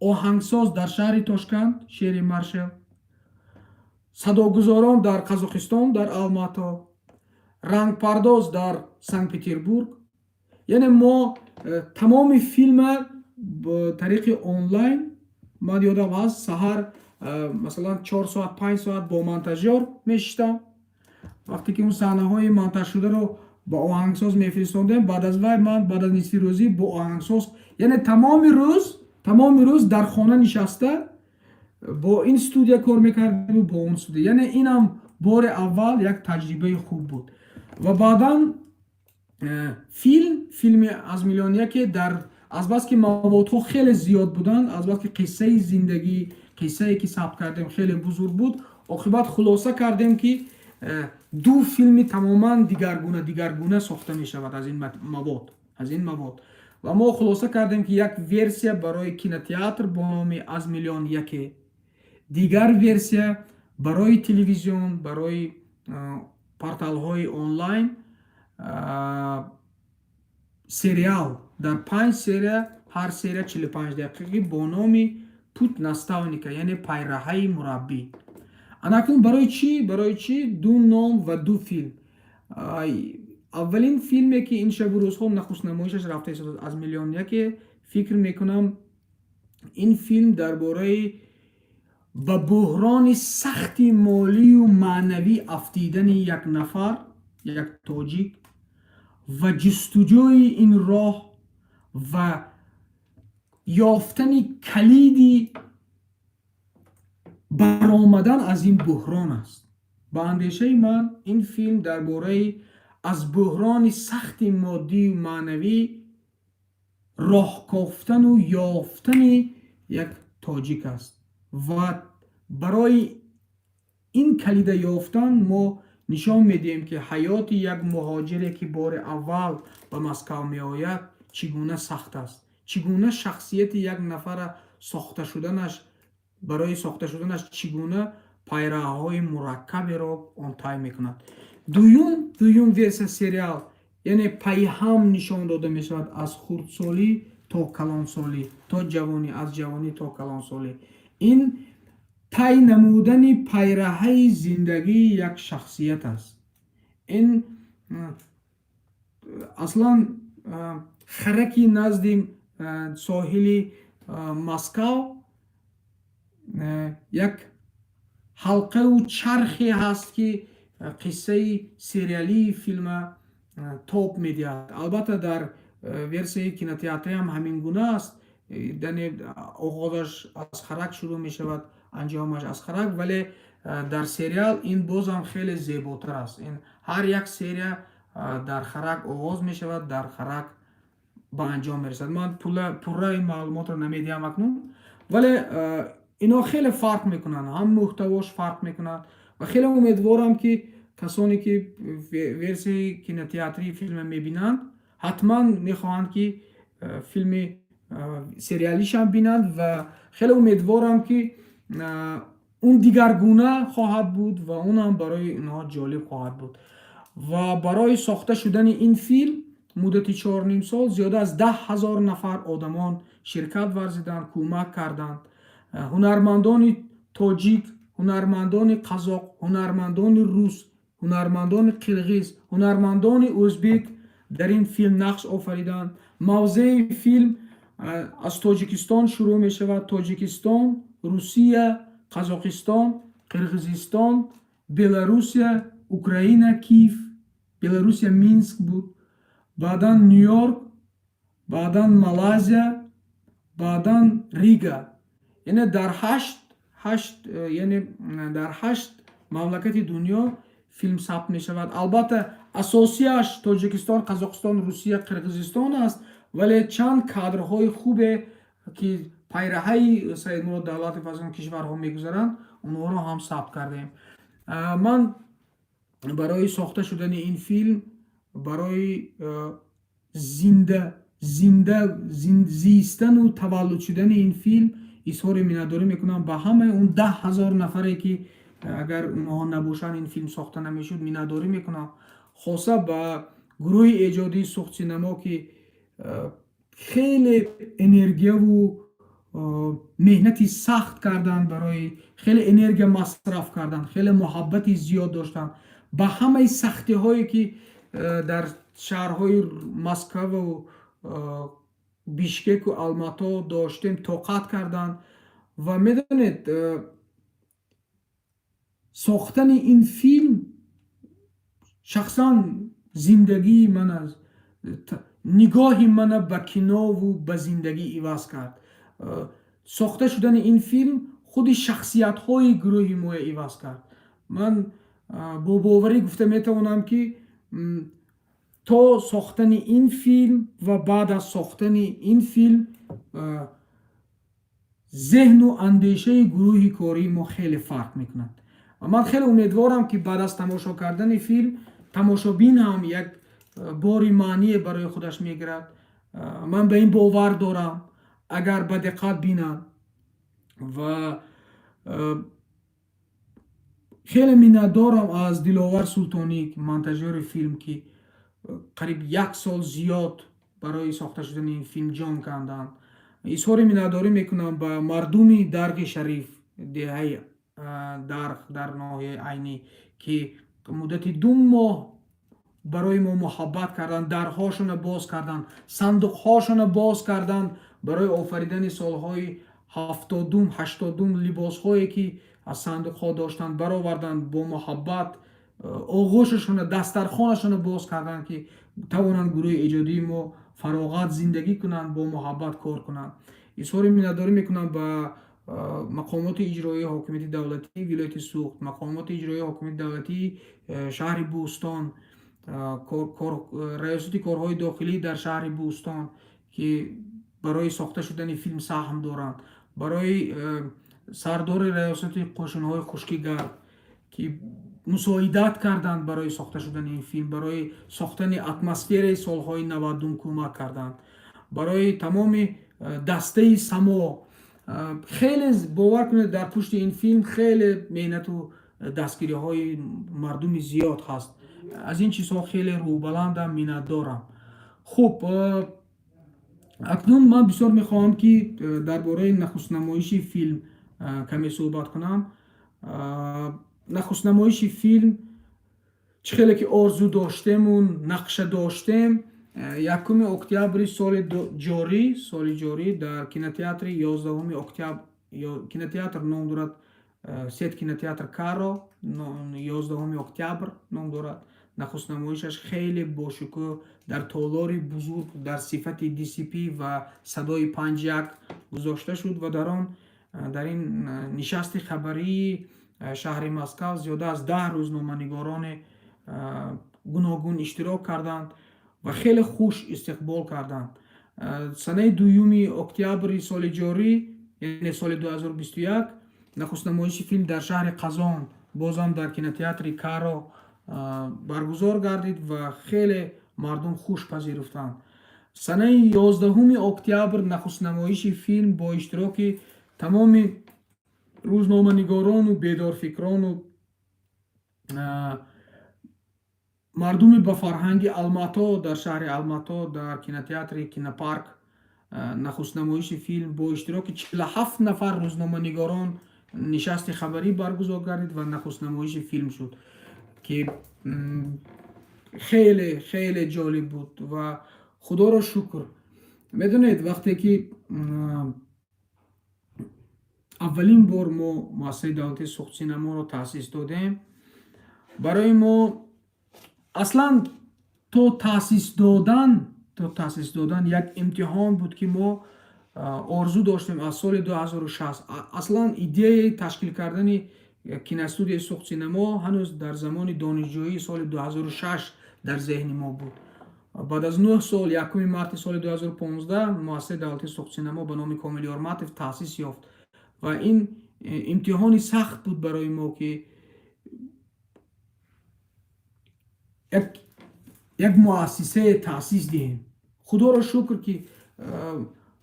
оҳангсоз дар шаҳри Тошканд, Шери Маршел, садогузорон дар Қазоқистон, дар Алмато, рангпардоз дар Санкт Петербург. Яъне мо тамоми филма бо тариқи онлайн. Ман ёдам ҳаст, саҳар масалан 4 соат, 5 соат бо монтажёр мешиштам. Вақте ки он саҳнаҳои монтажшударо ба оҳангсоз мефиристондем, баъд аз вай ман баъд аз нисфи рӯзӣ бо оҳангсоз, яъне тамоми рӯз дар хона нишаста бо ин студия кор мекардему бо он студия. Яъне инам бори аввал як таҷрибаи хуб буд. Ва баъдан филми «Аз миллион яке» дар азбаски маводҳо хеле зиёд буданд, азбаски қиссаи зиндагӣ, қиссае ки сабт кардем, хеле бузург буд, оқибат хулоса кардем, ки ду филми тамоман дигаргуна дигаргуна сохта мешавад аз ин мавод. Ва мо хулоса кардем, ки як версия барои кинотеатр бо номи «Аз миллион яке», дигар версия барои телевизион, барои порталҳои онлайн, сериал дар панҷ серия, ҳар серия 45 дақиқӣ, бо номи «Путь наставника», яъне «Пайраҳаи мураббӣ». Анакнун барои чӣ ду ном ва ду филм? Аввалин филме, ки ин шабу рӯзҳо нахуст намоишаш рафта истодааст, «Аз миллион яке», фикр мекунам, ин филм дар бораи ба буҳрони сахти молию маънавӣ афтидани як нафар, як тоҷик, ва ҷустуҷӯи ин роҳ ва ёфтани калиди баромадан аз ин буҳрон аст. Ба андешаи ман, ин филм дар бораи аз буҳрони сахти моддию маънавӣ роҳ кофтану ёфтани як тоҷик аст. Ва барои ин калида ёфтан мо нишон медиҳем, ки ҳаёти як муҳоҷире, ки бори аввал ба Москав меояд, чӣ гуна сахт аст, чӣ гуна шахсияти як нафара сохта шуданаш, барои сохта шуданаш чӣ гуна пайраҳаҳои мураккаберо он тай мекунад. Дуюм версия сериал, яъне пайҳам нишон дода мешавад аз хурдсолӣ то калонсолӣ, то ҷавонӣ, аз ҷавонӣ то калонсолӣ. Ин Тай намудани пайраҳаи зиндагии як шахсият аст. Ин аслан хараки назди соҳили Москав як ҳалқаву чархе ҳаст, ки қиссаи сериалии филма тоб медиҳад. Албатта, дар версияи кинотеатриам ҳамин гуна аст, яъне оғозаш аз харак шурӯъ мешавад, анҷомаш аз харак, вале дар сериал ин бозам хеле зеботар аст. Ин ҳар як серия дар харак оғоз мешавад, дар харак ба анҷом мерасад. Ман пурра ин маълумотро намедиҳам акнун, вале ино хеле фарқ мекунанд, ҳам мӯҳтавош фарқ мекунад ва хеле умедворам, ки касоне ки версияи кинотеатрии филма мебинанд, ҳатман мехоҳанд, ки филми сериалишам бинанд ва хеле умедворам, ки он дигаргуна хоҳад буд ва он ҳам барои инҳо ҷолиб хоҳад буд. Ва барои сохта шудани ин филм муддати 4,5 сол зиёда аз 10 000 нафар одамон ширкат варзиданд, кӯмак карданд: ҳунармандони тоҷик, ҳунармандони қазоқ, ҳунармандони рус, ҳунармандони қирғиз, ҳунармандони ӯзбек дар ин филм нақш офариданд. Мавзеи филм аз Тоҷикистон шурӯъ мешавад: Тоҷикистон, Русия, Қазоқистон, Қирғизистон, Беларусия, Украина, Киев, Беларусия, Минск буд, баъдан Ню Йорк, баъдан Малайзия, баъдан Рига. Яъне дар ҳашт, яъне дар ҳашт мамлакати дунё филм сабт мешавад. Албатта, асосияш Тоҷикистон, Қазоқистон, Русия, Қирғизистон аст, вале чанд кадрҳои хубе, ки пайраҳаи Саидмурод Давлатов аз он кишварҳо мегузаранд, онҳоро ҳам сабт кардем. Ман барои сохта шудани ин филм, барои зинда зистану таваллуд шудани ин филм изҳори миннатдорӣ мекунам ба ҳамаи он 10 000 нафаре, ки агар онҳо набошанд, ин филм сохта намешуд. Миннатдорӣ мекунам хоса ба гурӯҳи эҷодии Суғдсинамо, ки хеле энергияву меҳнати сахт карданд, барои хеле энергия масраф карданд, хеле муҳаббати зиёд доштанд. Ба ҳамаи сахтиҳое, ки дар шаҳрҳои Москаву Бишкеку Алмато доштем, тоқат карданд. Ва медонед, сохтани ин филм шахсан зиндагии ман аст, нигоҳи мана ба кинову ба зиндагӣ иваз кард. Сохта шудани ин филм худи шахсиятҳои гурӯҳи моя иваз кард. Ман бо боварӣ гуфта метавонам, ки то сохтани ин филм ва баъд аз сохтани ин филм зеҳну андешаи гурӯҳи кории мо хеле фарқ мекунад. Ва ман хеле умедворам, ки баъд аз тамошо кардани филм тамошобин ҳам як бори маъние барои худаш мегирад. Ман ба ин бовар дорам, агар ба диққат бинанд. Ва хеле миннатдорам аз Диловар Султонӣ, монтажёри филм, ки қариб як сол зиёд барои сохта шудани ин филм ҷон канданд. Изҳори миннатдорӣ мекунам ба мардуми Дарғи Шариф, деҳаи Дарғ дар ноҳияи Айнӣ, ки муддати 2 моҳ барои мо муҳаббат карданд, дарҳошона боз карданд, сандуқҳошона боз карданд барои офаридани солҳои 70-ум, 80-ум. Либосҳое, ки аз сандуқҳо доштанд, бароварданд, бо муҳаббат оғӯшашона, дастархонашона боз карданд, ки тавонанд гурӯҳи эҷодии мо фароғат зиндагӣ кунанд, бо муҳаббат кор кунанд. Изҳори миннатдорӣ мекунам ба мақомоти иҷроии ҳокимияти давлатии вилояти Суғд, мақомоти иҷроии ҳокимияти давлатии шаҳри Бӯстон, раёсати корҳои дохилӣ дар шаҳри Бӯстон, ки барои сохта шудани филм саҳм доранд, барои сардори раёсати қӯшунҳои хушкигард, ки мусоидат карданд барои сохта шудани ин филм, барои сохтани атмосфераи солҳои 90-ум кӯмак карданд, барои тамоми дастаи Само. Хеле, бовар кунед, дар пушти ин филм хеле меҳнату дастгириҳои мардуми зиёд ҳаст. Аз ин чизҳо хеле рӯҳбаландам, миннатдорам. Хуб, акнун ман бисёр мехоҳам, ки дар бораи нахустнамоиши филм каме суҳбат кунам. Нахустнамоиши филм, чӣ хеле ки орзу доштему нақша доштем, 1 октябри соли ҷорӣ дар кинотеатри 11 октябр, кинотеатр ном дорад «Сеть кинотеатр Каро», 11 октябр ном дорад. Нахустнамоишаш хеле бошукӯҳ дар толори бузург дар сифати DCP ва садои 5.1 гузошта шуд ва дар он дар ин нишасти хабарии шаҳри Москав зиёда аз 10 рӯзноманигорони гуногун иштирок карданд ва хеле хуш истиқбол карданд. Санаи 2 октябри соли ҷорӣ, яъне соли 2021, нахустнамоиши филм дар шаҳри Қазон, бозам дар кинотеатри Каро баргузор гардид ва хеле мардум хуш пазируфтанд. Санаи 11 октябр нахустнамоиши филм бо иштироки тамоми рӯзноманигорону бедорфикрону мардуми ба фарҳанги Алмато, дар шаҳри Алмато, дар кинотеатри Кинопарк нахустнамоиши филм бо иштироки 47 нафар рӯзноманигорон нишасти хабарӣ баргузор гардид ва нахустнамоиши филм шуд, ки хеле хеле ҷолиб буд. Ва худоро шукр, медонед, вақте ки аввалин бор мо Муассисаи давлатии Суғдсинаморо таъсис додем, барои мо аслан то таъсис додан як имтиҳон буд, ки мо орзу доштем аз соли 2006. Аслан идеяи ташкил кардани киностудияи Суғдсинамо ҳанӯз дар замони донишҷӯии соли 2006 дар зеҳни мо буд. Баъд аз 9 сол, 1 марти соли 2015, Муассисаи давлатии Суғдсинамо ба номи Комил Ёрматов таъсис ёфт ва ин имтиҳони сахт буд барои мо, ки як муассисае таъсис диҳем. Худоро шукр, ки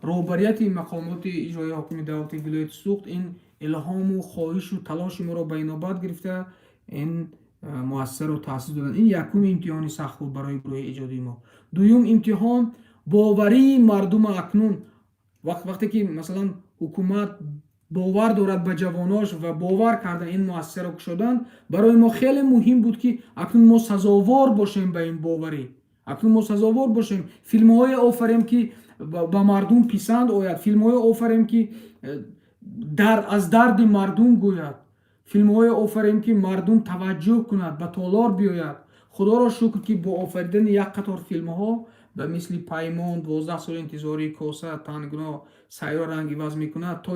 роҳбарияти мақомоти иҷроияи ҳокими давлати вилояти Суғд ин илҳому хоҳишу талоши моро ба инобат гирифта, ин муассисаро таъсис доданд. Ин якум имтиҳони сахт буд барои гурӯҳи эҷодии мо. Дуюм имтиҳон — боварии мардума. Акнун вақте ки, масалан, ҳукумат бовар дорад ба ҷавонош ва бовар карда ин муассисаро кушоданд, барои мо хеле муҳим буд, ки акнун мо сазовор бошем ба ин боварӣ, акнун мо сазовор бошем, филмҳое офарем, ки ба мардум писанд ояд, филмҳое офарем, ки аз дарди мардум гӯяд, филмҳое офарем, ки мардум таваҷҷӯҳ кунад, ба толор биёяд. Худоро шукр, ки бо офаридани як қатор филмҳо ба мисли «Паймон», «12 соли интизорӣ», «Коса», «Тангно», «Сайёра ранг иваз мекунад», то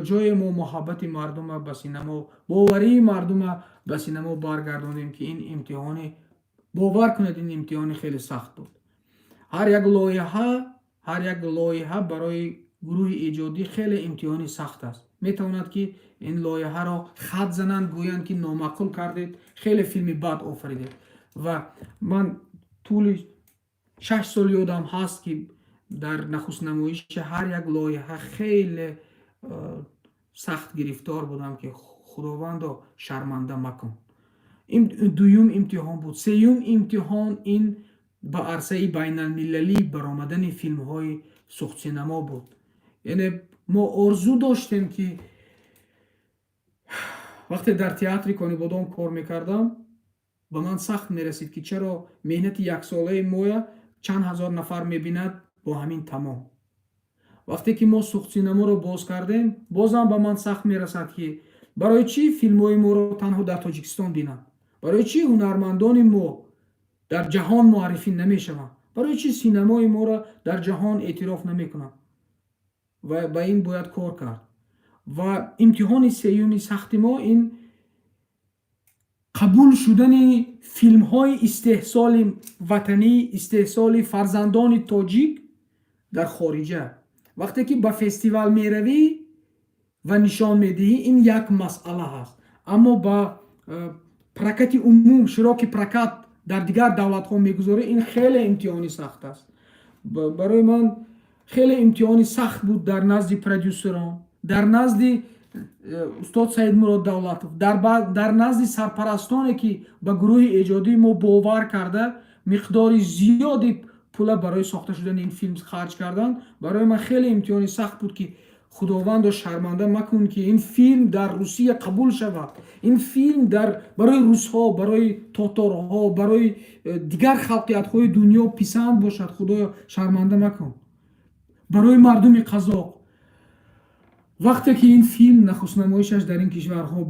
ҷое мо муҳаббати мардума ба синамо, боварии мардума ба синамо баргардонем, ки ин имтиҳони, бовар кунед, ин имтиҳони хеле сахт буд. Ҳар як лоиҳа барои гурӯҳи эҷодӣ хеле имтиҳони сахт аст. Метавонад, ки ин лоиҳаро хат зананд, гӯянд, ки номаъқул кардед, хеле филми бад офаридед. Ва ман тӯли 6 сол ёдам ҳаст, ки дар нахустнамоиши ҳар як лоиҳа хеле сахт гирифтор будам, ки худовандо, шарманда макун. Ин дуюм имтиҳон буд. Сеюм имтиҳон — ин ба арсаи байналмилалӣ баромадани филмҳои Суғдсинамо буд. Яъне мо орзу доштем, ки вақте дар театри Конибодом кор мекардам, ба ман сахт мерасид, ки чаро меҳнати яксолаи моя чанд ҳазор нафар мебинад, бо ҳамин тамом. Вақте ки мо Суғдсинаморо боз кардем, бозам ба ман сахт мерасад, ки барои чӣ филмҳои моро танҳо дар Тоҷикистон бинанд, барои чӣ ҳунармандони мо дар ҷаҳон муаррифӣ намешаванд, барои чӣ синамои моро дар ҷаҳон эътироф намекунанд? Ва ба ин бояд кор кард. Ва имтиҳони сеюми сахти мо ин қабул шудани филмҳои истеҳсоли ватанӣ, истеҳсоли фарзандони тоҷик дар хориҷа. Вақте ки ба фестивал меравӣ ва нишон медиҳӣ, ин як масъала ҳаст, аммо ба прокати умум, широки прокат дар дигар давлатҳо мегузорӣ, ин хеле имтиҳони сахт аст. Барои ман хеле имтиҳони сахт буд дар назди продюсерон, дар назди устод Саидмурод Давлатов, дар назди сарпарастоне, ки ба гурӯҳи эҷодии мо бовар карда, миқдори зиёди пула барои сохта шудани ин филм харҷ карданд. Барои ман хеле имтиҳони сахт буд, ки Худовандо, шарманда макун, ки ин филм дар Русия қабул шавад, ин филм дар барои русҳо, барои тоторҳо, барои дигар халқиятҳои дунё писанд бошад. Худоё, шарманда макун барои мардуми қазоқ. Вақте ки ин филм нахустнамоишаш дар ин кишварҳо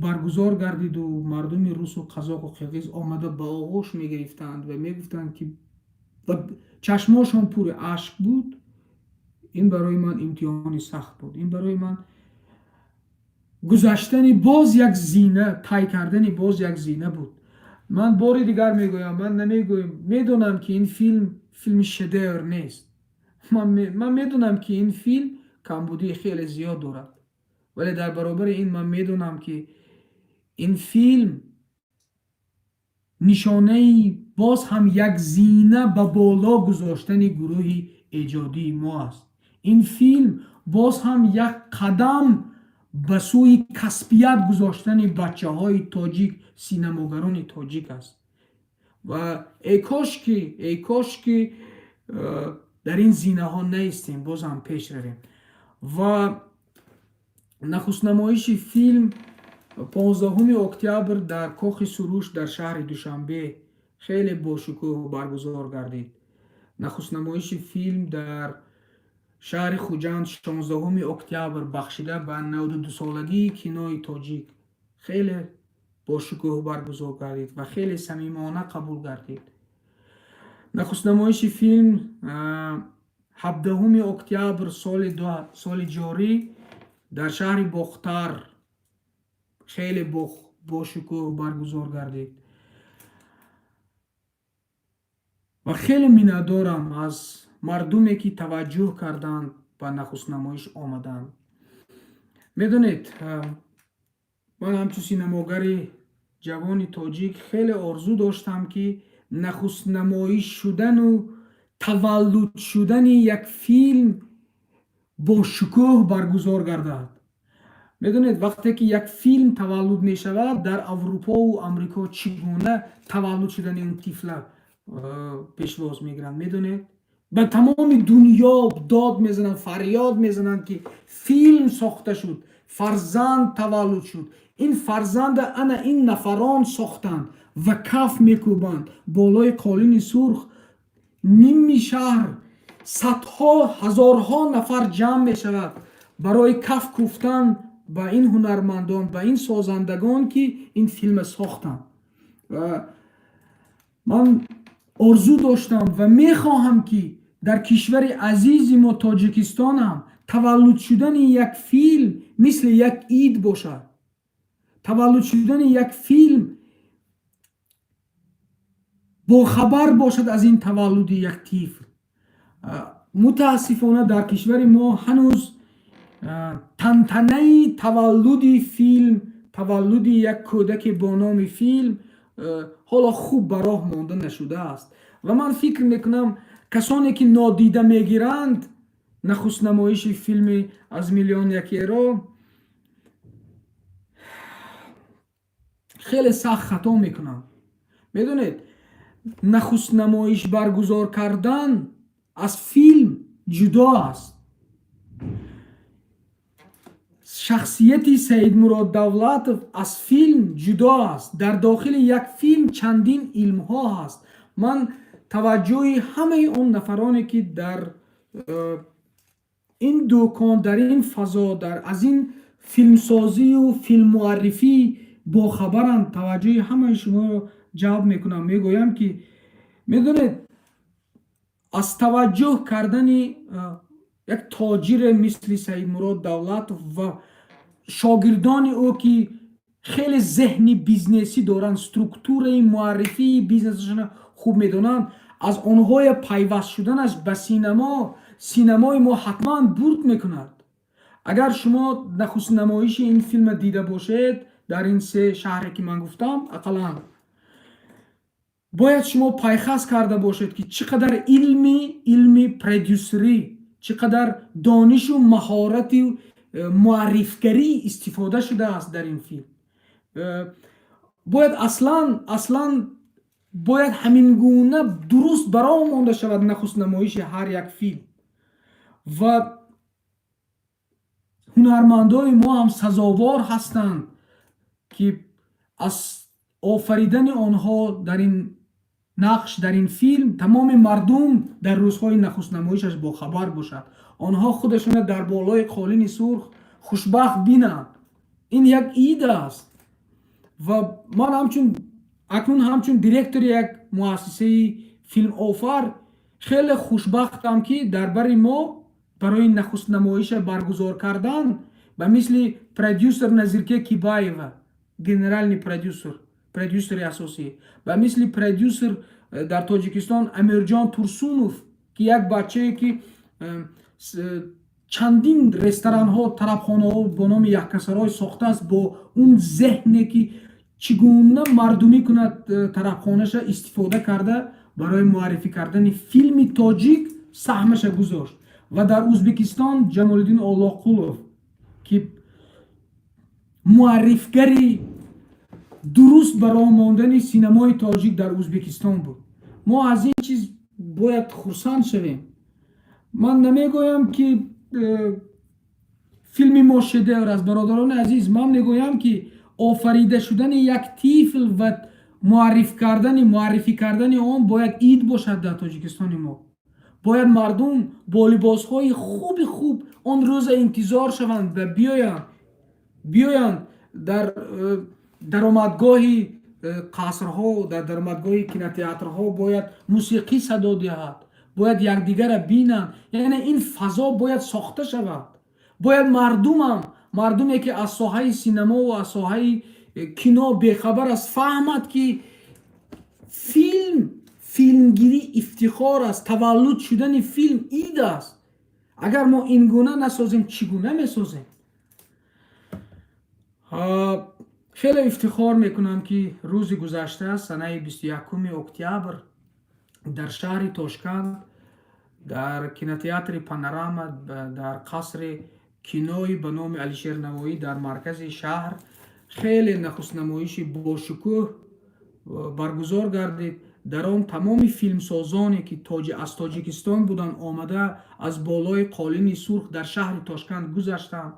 баргузор гардиду мардуми русу қазоқу қирғиз омада ба оғӯш мегирифтанд ва мегуфтанд, ки ва чашмошон пури ашк буд, ин барои ман имтиҳони сахт буд. Ин барои ман гузаштани боз як зина, тай кардани боз як зина буд. Ман бори дигар мегӯям, ман намегӯям, медонам, ки ин филм филми шедевр нест. Ман медонам, ки ин филм камбудии хеле зиёд дорад, вале дар баробари ин ман медонам, ки ин филм нишонаи боз ҳам як зина ба боло гузоштани гурӯҳи эҷодии мо аст. Ин филм боз ҳам як қадам ба сӯи касбият гузоштани бачаҳои тоҷик, синамогарони тоҷик аст. Ва эй кошки дар ин зинаҳо наистем, боз ҳам пеш равем. Ва нахустнамоиши филм 15 октябр дар Кохи Суруш дар шаҳри Душанбе хеле бошукӯҳ баргузор гардид. Нахустнамоиши филм дар шаҳри Хуҷанд 16 октябр, бахшида ба 92-солагии кинои тоҷик, хеле бошукӯҳ баргузор гардид ва хеле самимона қабул гардид. Нахустнамоиши филм 17 октябр соли ҷорӣ дар шаҳри Бохтар хеле бошукӯҳ баргузор гардид. Ва хеле миннатдорам аз мардуме, ки таваҷҷӯҳ карданд, ба нахустнамоиш омаданд. Медонед, ман ҳамчун синамогари ҷавони тоҷик хеле орзу доштам, ки нахустнамоиш шудану таваллуд шудани як филм бо шукӯҳ баргузор гардад. Медонед, вақте ки як филм таваллуд мешавад, дар Аврупову Амрико чӣ гуна таваллуд шудани он тифла пешвоз мегиранд, медонед? Ба тамоми дунё дод мезананд, фарёд мезананд, ки филм сохта шуд, фарзанд таваллуд шуд, ин фарзанда ана ин нафарон сохтанд, ва каф мекӯбанд болои қолини сурх. Ними шаҳр, садҳо, ҳазорҳо нафар ҷамъ мешавад барои каф кӯфтан ба ин ҳунармандон, ба ин созандагон, ки ин филма сохтанд. Ва ман орзу доштам ва мехоҳам, ки дар кишвари азизи мо Тоҷикистон ҳам таваллуд шудани як филм мисли як ид бошад, таваллуд шудани як филм бохабар бошад аз ин таваллуди як тифл. Мутаассифона, дар кишвари мо ҳанӯз тантанаи таваллуди филм, таваллуди як кӯдаке бо номи филм ҳоло хуб ба роҳ монда нашудааст. Ва ман фикр мекунам, касоне ки нодида мегиранд нахустнамоиши филми «Аз миллион якеро», хеле сахт хато мекунанд. Медонед, нахустнамоиш баргузор кардан аз филм ҷудо аст. Шахсияти Саидмурод Давлатов аз филм ҷудо аст. Дар дохили як филм чандин илмҳо ҳаст. Ман таваҷҷӯҳи ҳамаи он нафароне, ки дар ин дукон, дар ин фазо, дар аз ин филмсозию филммуаррифӣ бохабаранд, таваҷҷӯҳи ҳамаи шуморо ҷалб мекунам. Мегӯям, ки медонед, аз таваҷҷӯҳ кардани як тоҷире мисли Саидмурод Давлатов ва шогирдони ӯ, ки хеле зеҳни бизнесӣ доранд, структураи муаррифии бизнесашона хуб медонанд, аз онҳое пайваст шуданаш ба синамо, синамои мо ҳатман бурд мекунад. Агар шумо нахустнамоиши ин филма дида бошед дар ин се шаҳре, ки ман гуфтам, ақаллан бояд шумо пайхас карда бошед, ки чӣ қадар илми продюсерӣ, чӣ қадар донишу маҳорати муаррифгарӣ истифода шудааст дар ин филм. Бояд аслан бояд ҳамин гуна дуруст баром монда шавад нахустнамоиши ҳар як филм. Ва Ҳунармандои мо ҳам сазовор ҳастанд, ки аз офаридани онҳо дар ин нақш, дар ин филм тамоми мардум дар рӯзҳои нахустнамоишаш бохабар бошад, онҳо худашона дар болои қолини сурх хушбахт бинанд. Ин як ид аст. Ва ман ҳамчун акнун ҳамчун директори як муассисаи филмофар хеле хушбахтам, ки дар бари мо барои нахустнамоиша баргузор кардан ба мисли продюсер Назирке Кибаева, генеральный продюсер, продюсери асосӣ, ба мисли продюсер дар Тоҷикистон Амирҷон Турсунов, ки як бачае, ки чандин ресторанҳо, тарабхонаҳо бо номи Яккасарой сохтааст, бо он зеҳне, ки чӣ гуна мардумӣ кунад тарабхонаша, истифода карда, барои муаррифӣ кардани филми тоҷик саҳмаша гузошт, ва дар Ӯзбекистон Ҷамолиддин Оллоқулов, ки муаррифгари дуруст барои мондани синамои тоҷик дар Ӯзбекистон буд. Мо аз ин чиз бояд хурсанд шавем. Ман намегӯям, ки филми мо шедевр аст, бародарони азиз. Ман мегӯям, ки офарида шудани як тифл ва муаррифӣ кардани он бояд ид бошад дар Тоҷикистони мо. Бояд мардум бо либосҳои хуби хуб он рӯза интизор шаванд ва биёянд дар даромадгоҳи қасрҳо, дар даромадгоҳи кинотеатрҳо бояд мусиқӣ садо диҳад, бояд якдигарра бинанд. Яъне ин фазо бояд сохта шавад. Бояд мардумам, мардуме, ки аз соҳаи синамо ва аз соҳаи кино бехабар аст, фаҳмад, ки филмгирӣ ифтихор аст, таваллуд шудани филм ид аст. Агар мо ин гуна насозем, чӣ гуна месозем? Хеле ифтихор мекунам, ки рӯзи гузашта, санаи 21 октябр, дар шаҳри Тошканд, дар кинотеатри «Панорама», дар қасри кинои ба номи Алишер Навоӣ дар маркази шаҳр хеле нахустнамоиши бошукӯҳ баргузор гардид. Дар он тамоми филмсозоне, ки аз Тоҷикистон буданд, омада аз болои қолини сурх дар шаҳри Тошканд гузаштанд,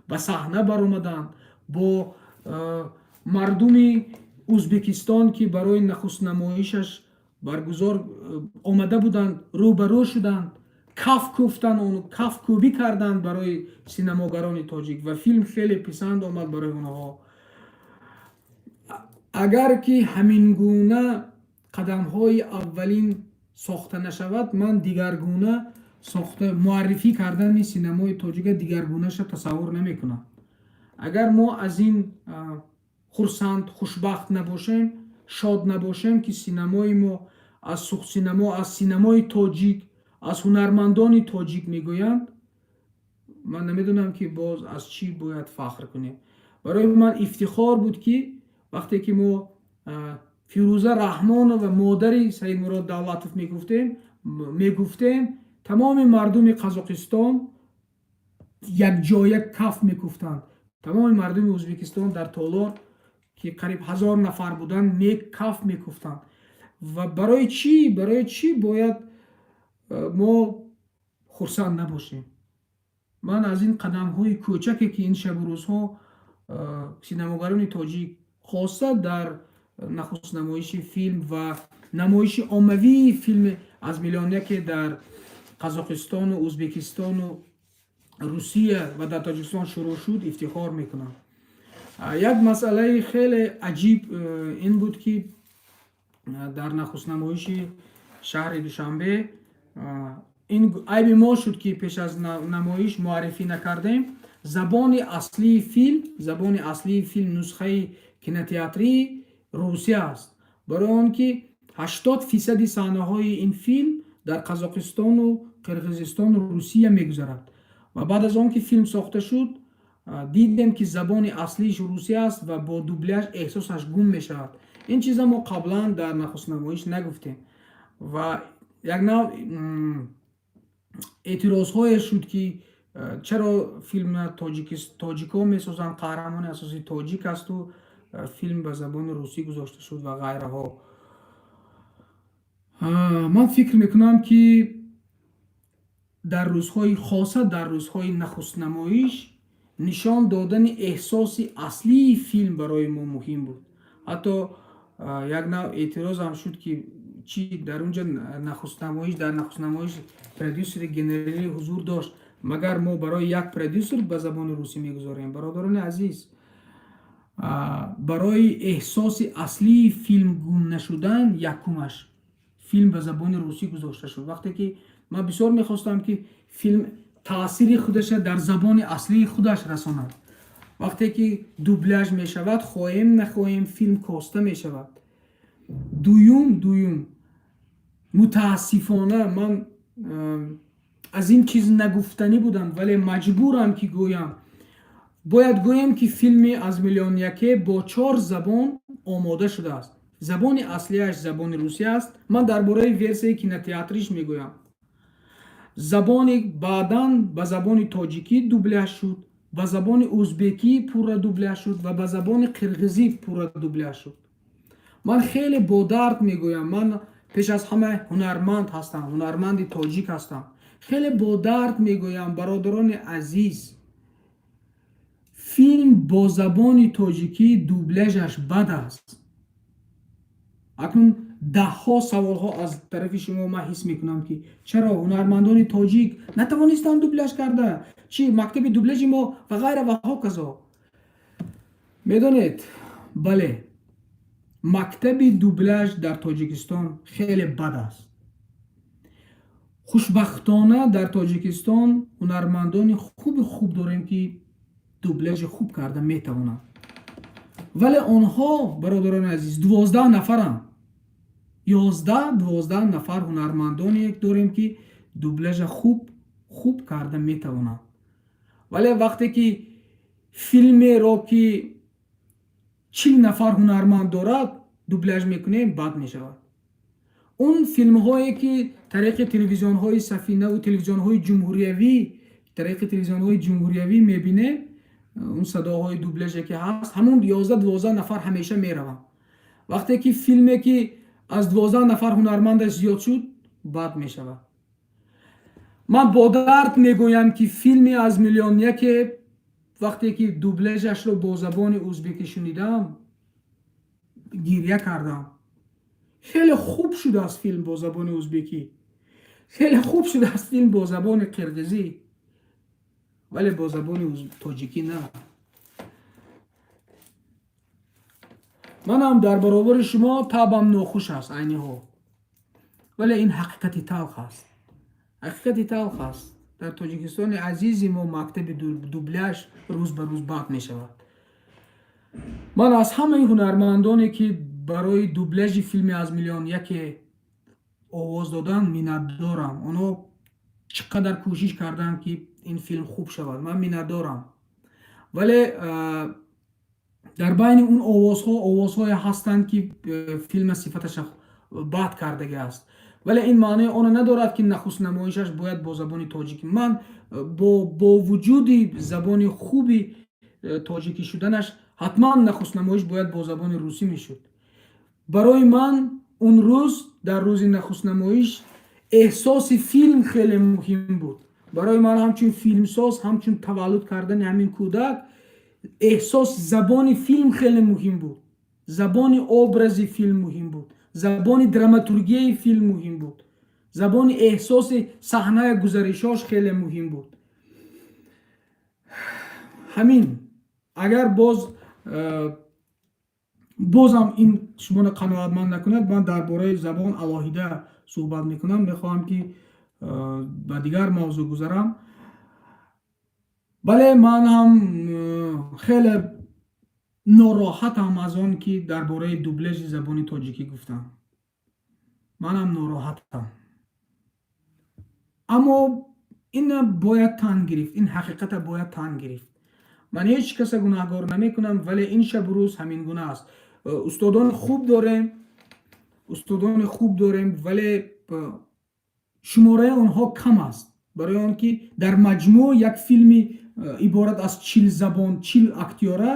ба саҳна баромаданд, бо мардуми Ӯзбекистон, ки барои нахустнамоишаш баргузор омада буданд, рӯбарӯ шуданд, каф кӯфтанд, кафкӯбӣ карданд барои синамогарони тоҷик, ва филм хеле писанд омад барои онҳо. Агар ки ҳамин гуна қадамҳои аввалин сохта нашавад, ман дигаргуна сохта муаррифӣ кардани синамои тоҷика дигаргунаша тасаввур намекунам. Агар мо аз ин хурсанд, хушбахт набошем, шод набошем, ки синамои мо аз синамо, аз синамои тоҷик, аз ҳунармандони тоҷик мегӯянд, ман намедонам, ки боз аз чӣ бояд фахр кунем. Барои ман ифтихор буд, ки вақте ки мо Фирӯза Раҳмонова, модари Саидмурод Давлатов мегуфтем, тамоми мардуми Қазоқистон якҷоя каф мекуфтанд, тамоми мардуми Ӯзбекистон дар толор, ки қариб 1000 нафар буданд, каф мекуфтанд. Ва барои чӣ бояд мо хурсанд набошем? Ман аз ин қадамҳои кӯчаке, ки ин шабу рӯзҳо синамогарони тоҷик, хоса дар нахустнамоиши филм ва намоиши оммавии филми «Аз миллионяке» дар Қазоқистону Ӯзбекистону Русия ва дар Тоҷикистон шурӯъ шуд, ифтихор мекунам. Як масъалаи хеле аҷиб ин буд, ки дар нахустнамоиши шаҳри Душанбе ин айби мо шуд, ки пеш аз намоиш муаррифӣ накардем. Забони аслии филм, нусхаи кинотеатрии русия аст, барои он ки 80 фисади саҳнаҳои ин филм дар Қазоқистону Қирғизистону Русия мегузарад. Ва баъд аз он ки филм сохта шуд, дидем, ки забони аслииш русия аст ва бо дубляж эҳсосаш гум мешавад. Ин чиза мо қаблан дар нахустнамоиш нагуфтем ва як нав эътирозҳое шуд, ки чаро филма тоҷикҳо месозанд, қаҳрамони асосӣ тоҷик асту филм ба забони русӣ гузошта шуд ва ғайраҳо. Ман фикр мекунам, ки дар рӯзҳои, хоса дар рӯзҳои нахустнамоиш. Нишон додани эҳсоси аслии филм барои мо муҳим буд. Ҳатто як нав эътирозам шуд, ки чӣ дар он ҷо нахустнамоиш, дар нахустнамоиш продюсери генералӣ ҳузур дошт, магар мо барои як продюсер ба забони русӣ мегузорем? Бародарони азиз, барои эҳсоси аслии филм гум нашудан якумаш филм ба забони русӣ гузошта шуд. Вақте ки ман бисёр мехостам, ки филм таъсири худаша дар забони аслии худаш расонад. Вақте ки дубляж мешавад, хоҳем нахоҳем, филм коста мешавад. Дуюм, мутаассифона, ман аз ин чиз нагуфтанӣ будам, вале маҷбурам, ки гӯям. Бояд гӯем, ки филми «Аз миллион яке» бо чор забон омода шудааст. Забони аслиаш забони русӣ аст, ман дар бораи версияи кинотеатриш мегӯям. Забони баъдан ба забони тоҷикӣ дубляж шуд, ба забони узбекӣ пурра дубляж шуд ва ба забони қирғизӣ пурра дубляж шуд. Ман хеле бо дард мегӯям, ман пеш аз ҳама ҳунарманд ҳастам, ҳунарманди тоҷик ҳастам. Хеле бо дард мегӯям, бародарони азиз, филм бо забони тоҷикӣ дубляжаш бад аст. Акнун даҳҳо саволҳо аз тарафи шумо ман ҳис мекунам, ки чаро ҳунармандони тоҷик натавонистанд дубляж карда, чӣ мактаби дубляжи мо ва ғайра ва ҳоказо. Медонед, бале, мактаби дубляж дар Тоҷикистон хеле бад аст. Хушбахтона, дар Тоҷикистон ҳунармандони хуби хуб дорем, ки дубляжи хуб карда метавонанд, вале онҳо, бародарони азиз, 12 нафаранд. 11, 12 нафар ҳунармандоне дорем, ки дубляжа хуб хуб карда метавонанд, вале вақте ки филмеро, ки 40 нафар ҳунарманд дорад, дубляж мекунем, бад мешавад. Он филмҳое, ки тариқи телевизионҳои Сафинаву телевизионҳои ҷумҳуриявӣ, тариқи телевизионҳои ҷумҳуриявӣ мебинем, он садоҳои дубляже ки ҳаст, ҳамун 11, 12 нафар ҳамеша мераванд. Вақте ки филме, ки аз 12 нафар ҳунармандаш зиёд шуд, бад мешавад. Ман бо дард мегӯям, ки филми «Аз миллион яке», вақте ки дубляжашро бо забони узбекӣ шунидам, гиря кардам. Хеле хуб шудааст филм бо забони узбекӣ, хеле хуб шудааст филм бо забони қирғизӣ, вале бо забони тоҷикӣ на. Манам дар баробари шумо табам нохуш аст айни ҳол, вале ин ҳақиқати талх аст, ҳақиқати талх аст. Дар Тоҷикистони азизи мо мактаби дубляж рӯз ба рӯз бад мешавад. Ман аз ҳамаи ҳунармандоне, ки барои дубляжи филми «Аз миллион яке» овоз доданд, миннатдорам. Онҳо чӣ қадар кӯшиш карданд, ки ин филм хуб шавад, ман миннатдорам. Вале дар байни он овозҳо овозҳое ҳастанд, ки филма сифаташа бад кардагӣ аст. Вале ин маънои оно надорад, ки нахуст намоишаш бояд бо забони тоҷикӣ. Ман бо вуҷуди забони хуби тоҷикӣ шуданаш, ҳатман нахуст намоиш бояд бо забони русӣ мешуд. Барои ман он рӯз, дар рӯзи нахустнамоиш, эҳсоси филм хеле муҳим буд. Барои ман ҳамчун филмсоз, ҳамчун таваллуд кардани ҳамин кӯдак, эҳсос, забони филм хеле муҳим буд, забони образи филм муҳим буд, забони драматургияи филм муҳим буд, забони эҳсоси саҳнаи гузаришош хеле муҳим буд. Ҳамин. Агар боз бозам ин шуморо қаноатманд накунад, ман дар бораи забон алоҳида суҳбат мекунам. Мехоҳам, ки ба дигар мавзӯъ гузарам. Бале, ман ҳам хеле нороҳатам аз он, ки дар бораи дубляжи забони тоҷикӣ гуфтам. Манам нороҳатам, аммо ина бояд тан гирифт, ин ҳақиқата бояд тан гирифт. Ман ҳеҷ каса гунаҳгор намекунам, вале ин шабу рӯз ҳамин гуна аст. Устодони хуб дорем, устодони хуб дорем, вале шумораи онҳо кам аст, барои он ки дар маҷмӯъ як филми иборат аз 40 забон, 40 актёра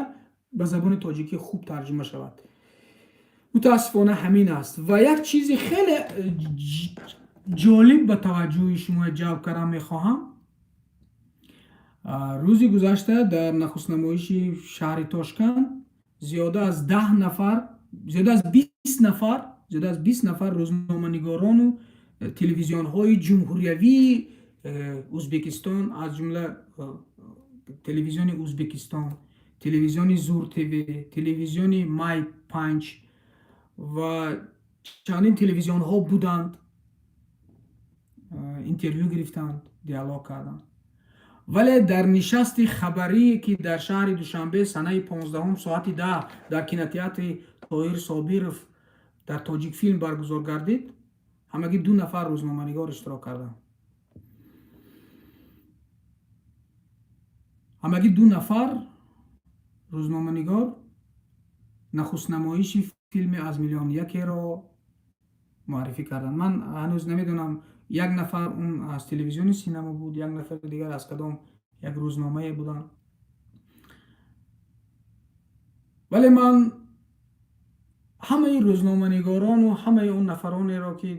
ба забони тоҷикӣ хуб тарҷума шавад. Мутаассифона, ҳамин аст. Ва як чизи хеле ҷолиб ба таваҷҷӯҳи шумо ҷалб кардан мехоҳам. Рӯзи гузашта дар нахустнамоиши шаҳри Тошканд зиёда аз 10 нафар, зиёда аз 20 нафар, зиёда аз 20 нафар рӯзноманигорону телевизионҳои ҷумҳуриявии Ӯзбекистон, аз ҷумла телевизиони Ӯзбекистон, телевизиони Зур ТВ, телевизиони Май 5 ва чандин телевизионҳо буданд, интервю гирифтанд, диалог карданд. Вале дар нишасти хабарие, ки дар шаҳри Душанбе санаи 15 соати 10 дар кинотеатри Тоҳир Собиров дар Тоҷикфилм баргузор гардид, ҳамагӣ ду нафар рӯзноманигор иштирок карданд. Ҳамагӣ ду нафар рӯзноманигор нахустнамоиши филми «Аз миллион якеро» муаррифӣ карданд. Ман ҳанӯз намедонам, як нафар он аз телевизиони Синемо буд, як нафари дигар аз кадом як рӯзномае буданд. Вале ман ҳамаи рӯзноманигорону ҳамаи он нафаронеро, ки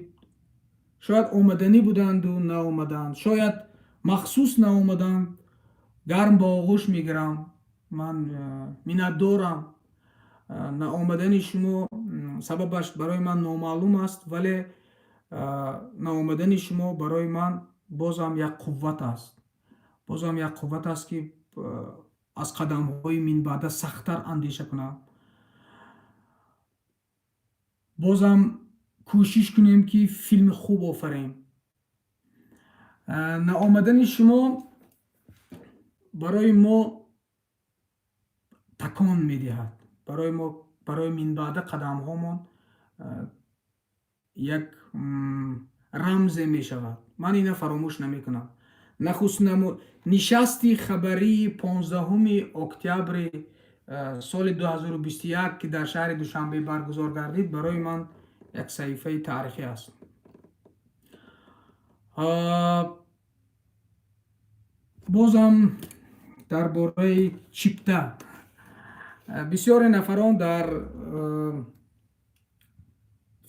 шояд омаданӣ буданду наомаданд, шояд махсус наомаданд, гарм ба оғӯш мегирам. Ман миннатдорам. Наомадани шумо сабабаш барои ман номаълум аст, вале наомадани шумо барои ман бозам як қувват аст, бозам як қувват аст, ки аз қадамҳои минбаъда сахттар андеша кунам, бозам кӯшиш кунем, ки филми хуб офарем. Наомадани шумо барои мо такон медиҳад, барои мо, барои минбаъда қадамҳомон як рамзе мешавад. Ман ина фаромӯш намекунам. Нахуст нишасти хабарии 15 октябри соли 2021, ки дар шаҳри Душанбе баргузор гардид, барои ман як саҳифаи таърихӣ аст. Бозам дар бораи чипта бисёре нафарон дар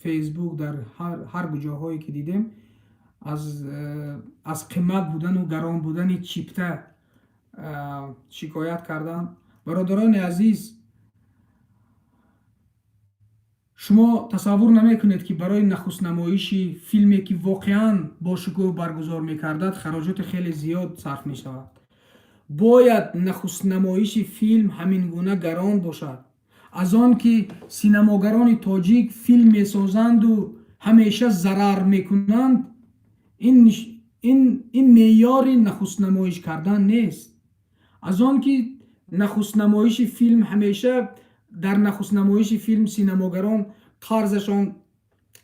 Фейсбук, дар ҳар куҷоҳое ки дидем, аз қимат будану гарон будани чипта шикоят карданд. Бародарони азиз, шумо тасаввур намекунед, ки барои нахустнамоиши филме, ки воқеан бошукӯҳ баргузор мекардад, хароҷоти хеле зиёд сарф мешавад. Бояд нахустнамоиши филм ҳамин гуна гарон бошад? Аз он ки синамогарони тоҷик филм месозанду ҳамеша зарар мекунанд, ин меъёри нахустнамоиш кардан нест. Аз он ки нахустнамоиши филм ҳамеша, дар нахустнамоиши филм синамогарон қарзашон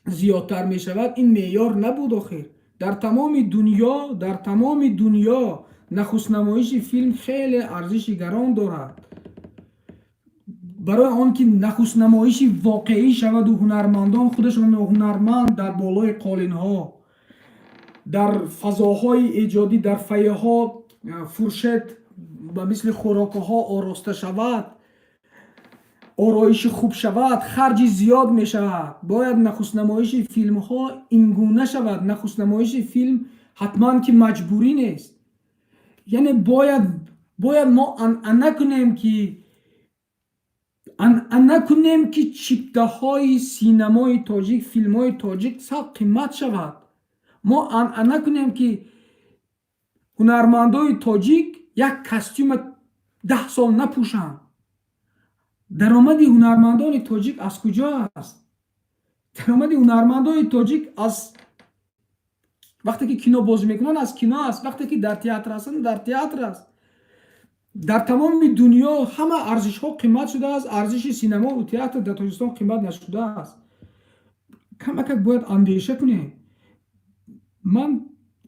зиёдтар мешавад, ин меъёр набуд. Охир дар тамоми дунё, дар тамоми дунё нахустнамоиши филм хеле арзиши гарон дорад. Барои он ки нахустнамоиши воқеӣ шаваду ҳунармандон худашон ҳунарманд дар болои қолинҳо, дар фазоҳои эҷодӣ, дар фойеҳо фуршет ба мисли хӯрокҳо ороста шавад, ороиши хуб шавад, харҷи зиёд мешавад. Бояд нахустнамоиши филмҳо ин гуна шавад? Нахустнамоиши филм ҳатман ки маҷбурӣ нест. Яъне бояд мо анъана кунем, ки анъана кунем, ки чиптаҳои синамои тоҷик, филмҳои тоҷик сал қимат шавад? Мо анъана кунем, ки ҳунармандои тоҷик як костюма 10 сол напӯшанд? Даромади ҳунармандони тоҷик аз куҷо аст? Даромади ҳунармандони тоҷик аз вақте ки кино бозӣ мекунанд, аз кино аст, вақте ки дар театр ҳастанд, дар театр аст. Дар тамоми дунё ҳама арзишҳо қимат шудааст, арзиши синамову театр дар Тоҷикистон қимат нашудааст. Камакак бояд андеша кунем. Ман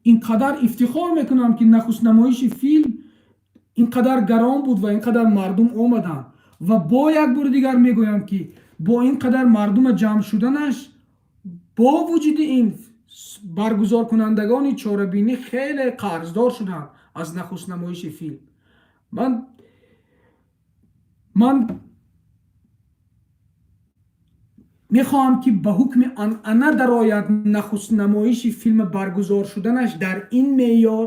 ин қадар ифтихор мекунам, ки нахустнамоиши филм ин қадар гарон буд ва ин қадар мардум омаданд. Ва бо як бори дигар мегӯям, ки бо ин қадар мардума ҷамъ шуданаш, бо вуҷуди ин, баргузоркунандагони чорабинӣ хеле қарздор шуданд аз нахустнамоиши филм. Ман мехоҳам, ки ба ҳукми анъана дарояд нахустнамоиши филм баргузор шуданаш дар ин меъёр.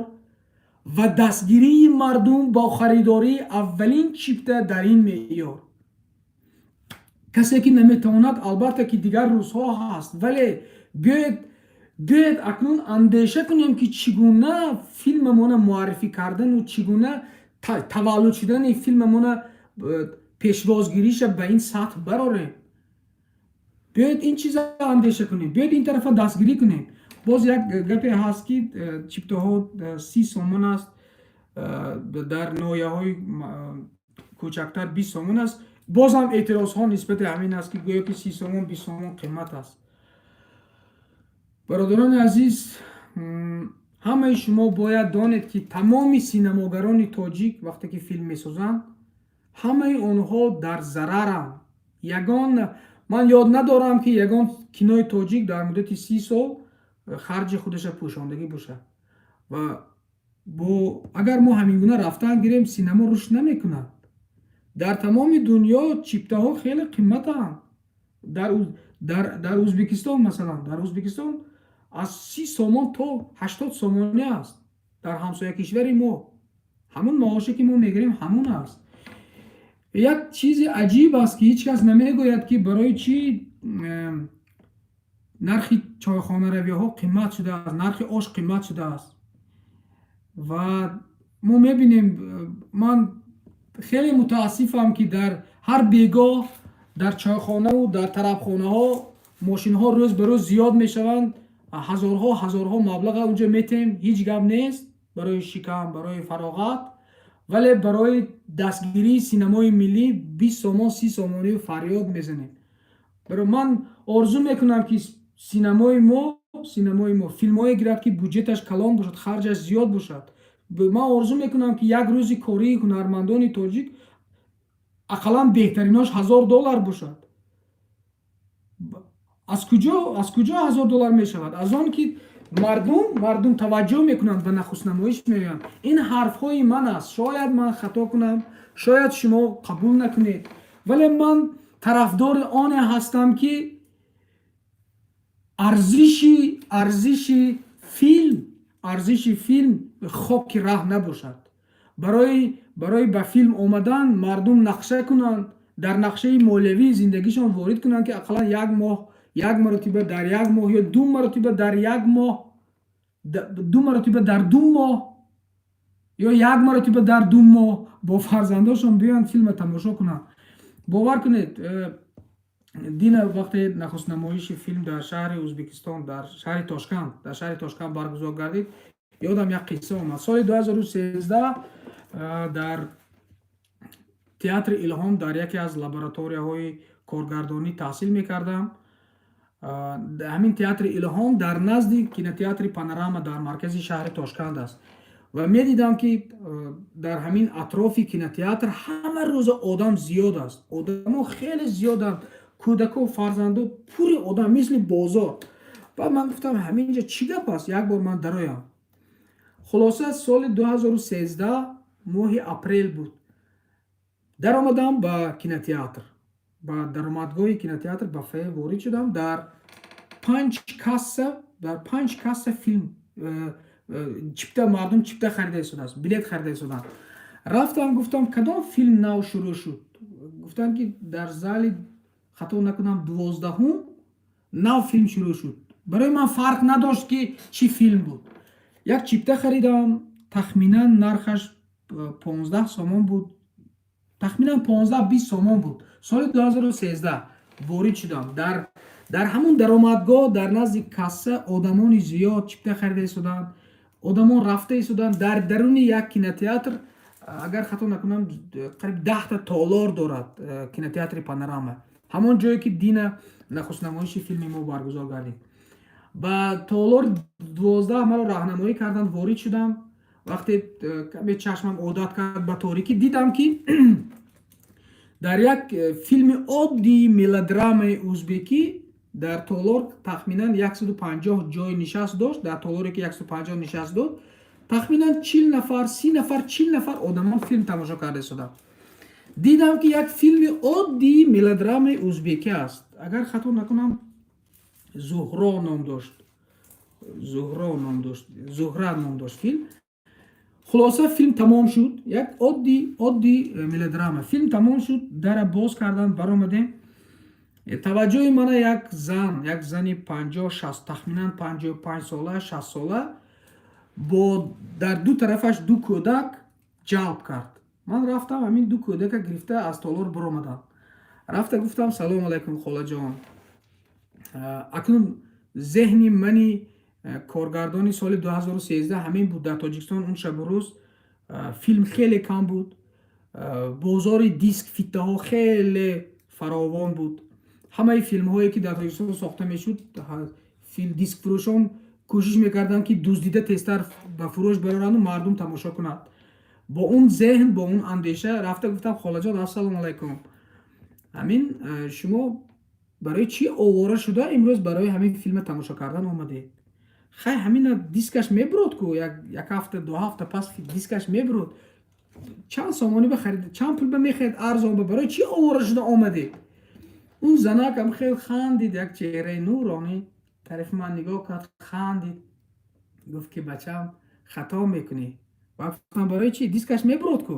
Ва дастгирии мардум бо харидории аввалин чипта дар ин меъёр. Касе ки наметавонад, албатта ки дигар рӯзҳо ҳаст, вале биёед акнун андеша кунем, ки чӣ гуна филмамона муаррифӣ кардану чӣ гуна таваллуд шудани филмамона пешвозгириша ба ин сатҳ барорем. Биёед ин чиза андеша кунем, биёед ин тарафа дастгирӣ кунем. Боз як гапе ҳаст, ки чиптаҳо 30 сомон аст, дар ноҳияҳои кӯчактар 20 сомон аст. Бозам эътирозҳо нисбати ҳамин аст, ки гӯё ки 30 сомон, 20 сомон қимат аст. Бародарони азиз, ҳамаи шумо бояд донед, ки тамоми синамогарони тоҷик, вақте ки филм месозанд, ҳамаи онҳо дар зараранд. Ягон ман ёд надорам, ки ягон кинои тоҷик дар муддати 30 сол харҷи худаша пӯшондагӣ бошад. Ва бо агар мо ҳамин гуна рафтан гирем, синамо рушд намекунад. Дар тамоми дунё чиптаҳо хеле қиматанд. Дар Ӯзбекистон, масалан, дар Ӯзбекистон аз 30 сомон то 80 сомонӣ аст. Дар ҳамсоя кишвари мо ҳамун маоше, ки мо мегирем, ҳамун аст. Як чизи аҷиб аст, ки ҳеҷ кас намегӯяд, ки барои чӣ нархи чойхонаравиҳо қимат шудааст, нархи ош қимат шудааст. Ва мо мебинем, ман хеле мутаассифам, ки дар ҳар бегоҳ дар чойхонаву дар тарабхонаҳо мошинҳо рӯз ба рӯз зиёд мешаванд. Ҳазорҳо, ҳазорҳо маблаға унҷо метем. Ҳеҷ гап нест барои шикам, барои фароғат, вале барои дастгирии синамои миллӣ 20 сомон, 30 сомонӣ фарёд мезанем. Барои ман орзу мекунам, ки синамои мо филмҳое гирад, ки буҷеташ калон бошад, харҷаш зиёд бошад. Ман орзу мекунам, ки як рӯзи кории ҳунармандони тоҷик, ақаллан беҳтаринош, 1000 доллар бошад. Аз куҷо 1000 доллар мешавад? Аз он ки мардум таваҷҷӯҳ мекунанд, ба нахустнамоиш меоянд. Ин ҳарфҳои ман аст. Шояд ман хато кунам, шояд шумо қабул накунед, вале ман тарафдори оне ҳастам, ки арзиши филм хоки раҳ набошад. Барои ба филм омадан мардум нақша кунанд, дар нақшаи молиявии зиндагишон ворид кунанд, ки ақаллан як моҳ як маротиба, дар як моҳ ё ду маротиба дар як моҳ, ду маротиба дар 2 моҳ ё як маротиба дар 2 моҳ бо фарзандошон биёянд, филма тамошо кунанд. Бовар кунед, дина вақте нахустнамоиши филм дар шаҳри Ӯзбекистон, дар шаҳри Тошканд баргузор гардид, ёдам як қисса омад. Соли 2013 дар театри Илҳом дар яке аз лабораторияҳои коргардонӣ таҳсил мекардам. Ҳамин театри Илҳом дар назди кинотеатри Панорама дар маркази шаҳри Тошканд аст. Ва медидам, ки дар ҳамин атрофи кинотеатр ҳама рӯза одам зиёд аст, одамо хеле зиёданд, кӯдако, фарзандо, пури одам, мисли бозор. Баъд ман гуфтам, ҳамин ҷа чӣ гап аст, як бор ман дароям. Хулоса, соли 2013 моҳи апрел буд. Даромадам ба кинотеатр, ба даромадгоҳи кинотеатр, ба фойе ворид шудам. Дар панҷ касса филм чипта, мардум чипта харида истодааст, билет харида истоданд. Рафтам, гуфтам, кадом филм нав шурӯъ шуд? Гуфтам, ки дар зали, хато накунам, 12-ҳум нав филм шурӯъ шуд. Барои ман фарқ надошт, ки чӣ филм буд. Як чипта харидам, тахминан нархаш 15 сомон буд, тахминан 15-20 сомон буд. Соли 2013 ворид шудам. Дар ҳамун даромадгоҳ, дар назди касса одамони зиёд чипта харида истоданд, одамон рафта истоданд. Дар даруни як кинотеатр, агар хато накунам, қариб 10-та толор дорад кинотеатри Панорама, ҳамон ҷое ки дина нахустнамоиши филми мо баргузор гардид. Ба толори 12 маро раҳнамоӣ карданд, ворид шудам. Вақте каме чашмам одат кард ба торикӣ, дидам, ки дар як филми оддии мелодрамаи узбекӣ дар толор тахминан 150 ҷои нишаст дошт. Дар толоре ки 150 нишаст дод, тахминан 40 нафар, 30 нафар, 40 нафар одамон филм тамошо карда истоданд. Дидам, ки як филми оддии мелодрамаи узбекӣ аст. Агар хато накунам, Зуҳро ном дошт, Зуҳро ном дошт, Зуҳра ном дошт филм. Хулоса, филм тамом шуд, як оддӣ оддӣ мелодрама. Филм тамом шуд, дара боз кардан, баромадем. Таваҷҷӯҳи мана як зан, як зани 50-60, тахминан 55 сола, 60 сола, бо дар ду тарафаш ду кӯдак ҷалб кард. Ман рафтам, ҳамин ду кӯдака гирифта, аз толор баромадам. Рафта гуфтам: «Салому алайкум, холаҷон». Акнун зеҳни мани коргардони соли 2013 ҳамин буд: дар Тоҷикистон он шабу рӯз филм хеле кам буд, бозори диск, фиттаҳо хеле фаровон буд. Ҳамаи филмҳое, ки дар Тоҷикистон сохта мешуд, дискфурӯшон кӯшиш мекарданд, ки дуздида тезтар ба фурӯш бароранду мардум тамошо кунад. Бо он зеҳн, бо он андеша рафта гуфтам: «Холаҷон, ассалому алайкум, ҳамин шумо барои чӣ овора шуда имрӯз барои ҳамин филма тамошо кардан омадед? Хай, ҳамина дискаш мебурод ку, як ҳафта, 2 ҳафта пас дискаш мебурод. Чанд сомонӣ бахарид, чанд пул ба мехарид, арзон ба, барои чӣ овора шуда омадед?» Он занакам хел хандид, як чеҳраи нуронӣ, тарафи ман нигоҳ кард, хандид, гуфт ки: «Бачам, хато мекунӣ». Ва гуфтам: «Барои чӣ? Дискаш мебурод ку».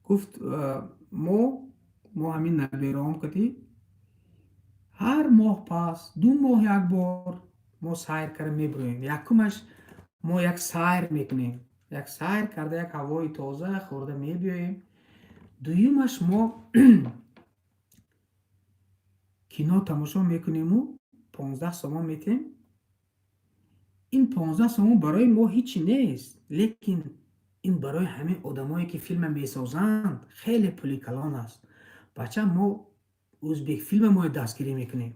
Гуфт: Мо ҳамин набераҳом кати ҳар моҳ пас, 2 моҳ як бор мо сайр карда мебуроем. Якумаш мо як сайр мекунем, як сайр карда, як ҳавои тоза хӯрда мебиёем. Дуюмаш, мо кино тамошо мекунему 15 сомон метем. Ин 15 сомон барои мо ҳичи нест, лекин ин барои ҳамин одамое, ки филма месозанд, хеле пули калон аст. Бача, мо Ӯзбекфилма мо дастгирӣ мекунем.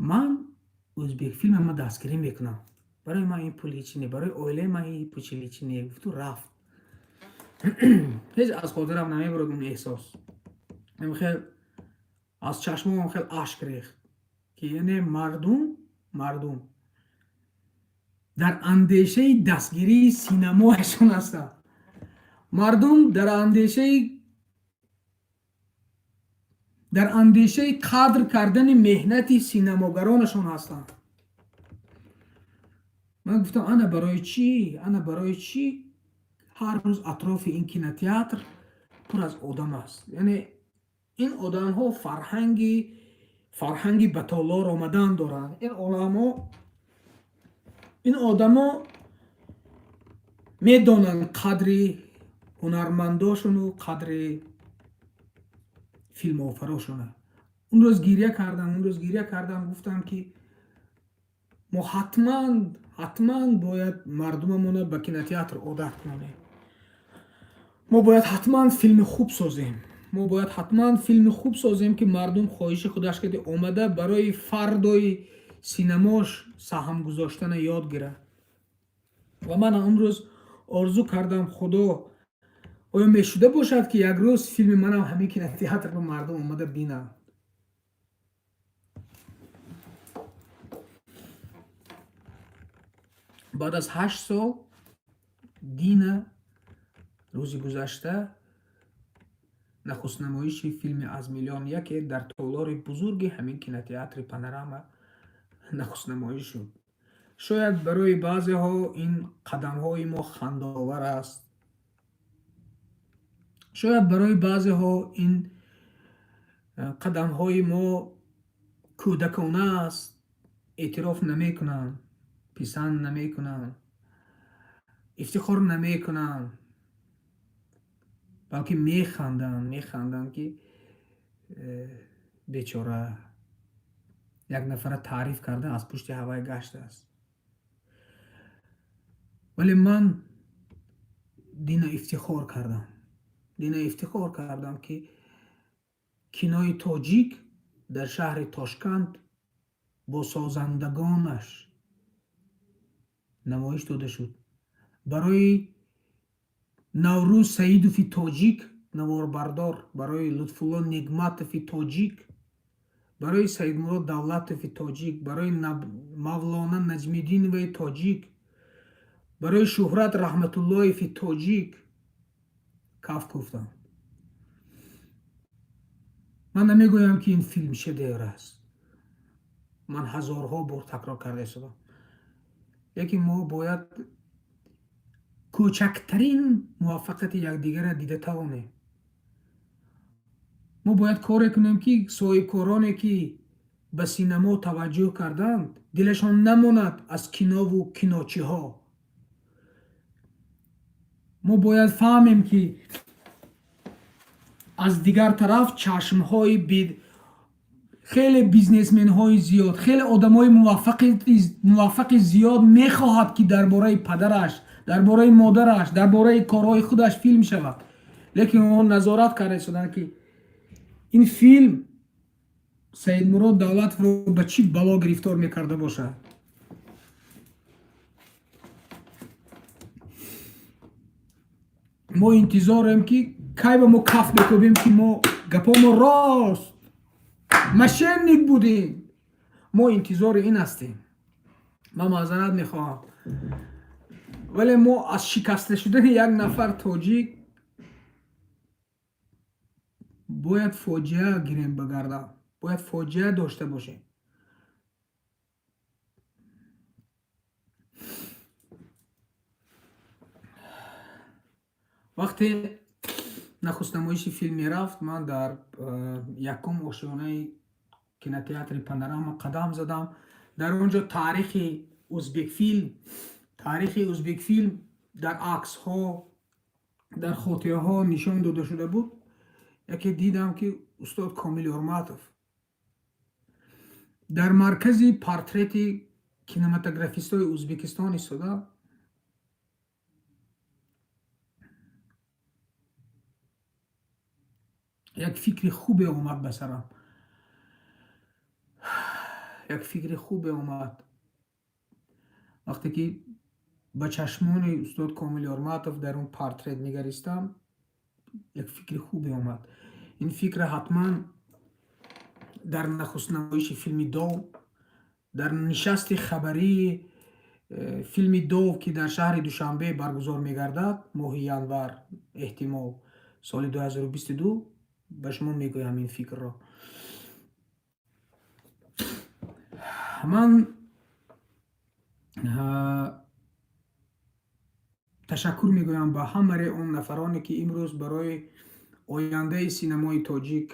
Ман Ӯзбекфилма ма дастгирӣ мекунам. Барои ман ин пул ҳичи не, барои оилаи ман ин пул ҳичи не», гуфту рафт. Ҳеҷ аз хотирам намебурад он эҳсос. Хел аз чашмоам хел ашк рехт, ки яъне мардум дар андешаи дастгирии синамояшон ҳастанд, мардум дар андешаи қадр кардани меҳнати синамогаронашон ҳастанд. Ман гуфтам: ана барои чӣ, ана барои чӣ ҳар рӯз атрофи ин кинотеатр пур аз одам аст. Яъне ин одамҳо фарҳанги ба толор омадан доранд. Ин одамо медонанд қадри ҳунармандошону қадри филмофарошона. Он рӯз гиря кардам, он рӯз гиря кардам, гуфтам, ки мо ҳатман, ҳатман бояд мардумамона ба кинотеатр одат кунонем. Мо бояд ҳатман филми хуб созем. Мо бояд ҳатман филми хуб созем, ки мардум хоҳиши худаш кади омада, барои фардои синамош саҳм гузоштана ёд гирад. Ва ман он рӯз орзу кардам: Худо, оё мешуда бошад, ки як рӯз филми манам ҳамин кинотеатр ба мардум омада бинанд? Баъд аз 8 сол дина, рӯзи гузашта, нахустнамоиши филми «Аз миллион яке» дар толори бузурги ҳамин кинотеатри Панорама нахустнамоӣ шуд. Шояд барои баъзеҳо ин қадамҳои мо хандаовар аст, шояд барои баъзеҳо ин қадамҳои мо кӯдакона аст, эътироф намекунанд, писанд намекунанд, ифтихор намекунанд, балки механданд, механданд, ки бечора як нафара таъриф карда, аз пушти ҳавай гаштааст. Вале ман дина ифтихор кардам, дина ифтихор кардам, ки кинои тоҷик дар шаҳри Тошканд бо созандагонаш намоиш дода шуд. Барои Наврӯз Саидови тоҷик наворбардор, барои Лутфулло Нигматови тоҷик, барои Саидмурод Давлатови тоҷик, барои Мавлона Наҷмиддиноваи тоҷик, барои Шӯҳрат Раҳматуллоеви тоҷик каф кӯфтам. Ман намегӯям, ки ин филм шедевр аст, ман ҳазорҳо бор такрор карда истодам, лекин мо бояд Кӯчактарин муваффақияти якдигарро дида тавонем. Мо бояд коре кунем, ки соҳибкороне, ки ба синамо таваҷҷӯҳ карданд, дилашон намонад аз кинову киночиҳо. Мо бояд фаҳмем, ки аз дигар тараф чашмҳои хеле бизнесменҳои зиёд, хеле одамои муваффақи зиёд мехоҳад, ки дар бораи падараш, дар бораи модараш, дар бораи корҳои худаш филм шавад, лекин онҳо назорат карда истоданд, ки ин филм Саидмурод Давлатовро ба чӣ бало гирифтор мекарда бошад. Мо интизорем, ки кай ба мо каф мекӯбем, ки мо гапомо рост, мошенник будем. Мо интизори ин ҳастем. Ман маъзарат мехоҳам, вале мо аз шикаста шудани як нафар тоҷик бояд фоҷиа гирем ба гардан, бояд фоҷиа дошта бошем. Вақте нахустнамоиши филм мерафт, ман дар якум ошёнаи кинотеатри Панорама қадам задам. Дар он ҷо таърихи Узбекфилм дар аксҳо, дар хотираҳо нишон дода шуда буд. Яке дидам, ки устод Комил Ёрматов дар маркази портрети кинематографистои Узбекистон истода. Як фикри хубе омад ба сарам, як фикри хубе омад. Вақте ки ба чашмони устод Комил Ёрматов дар он портрет нигаристам, як фикри хубе омад. Ин фикра ҳатман дар нахустнамоиши филми Дов, дар нишасти хабарии филми Дов, ки дар шаҳри Душанбе баргузор мегардад моҳи январ, эҳтимол, соли 2022, ба шумо мегӯям ин фикрро. Ман ташаккур мегӯям ба ҳамаи он нафароне, ки имрӯз барои ояндаи синамои тоҷик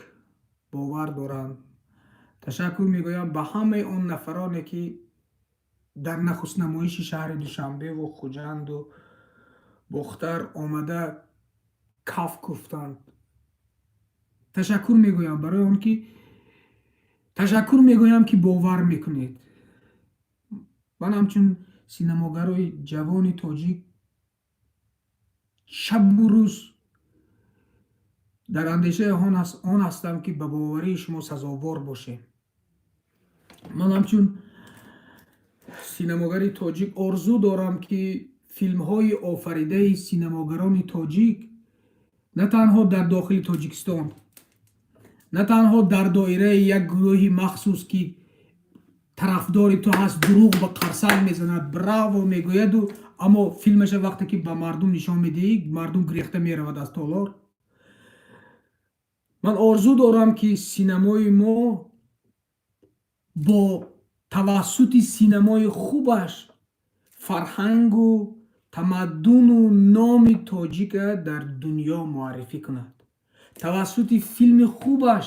бовар доранд. Ташаккур мегӯям ба ҳамаи он нафароне, ки дар нахустнамоиши шаҳри Душанбеву Хуҷанду Бохтар омада каф куфтанд. Ташаккур мегӯям барои он ки, ташаккур мегӯям, ки бовар мекунед. Ман ҳамчун синамогарои ҷавони тоҷик шабу рӯз дар андешаи он ҳастам, ки ба боварии шумо сазовор бошем. Ман ҳамчун синамогари тоҷик орзу дорам, ки филмҳои офаридаи синамогарони тоҷик на танҳо дар дохили Тоҷикистон, на танҳо дар доираи як гурӯҳи махсус, ки тарафдори ту ҳаст, дурӯғ ба қарсак мезанад, браво мегӯяду, аммо филмаша вақте ки ба мардум нишон медиҳӣ, мардум гирехта меравад аз толор. Ман орзу дорам, ки синамои мо бо тавассути синамои хубаш фарҳангу тамаддуну номи тоҷика дар дунё муаррифӣ кунад, тавассути филми хубаш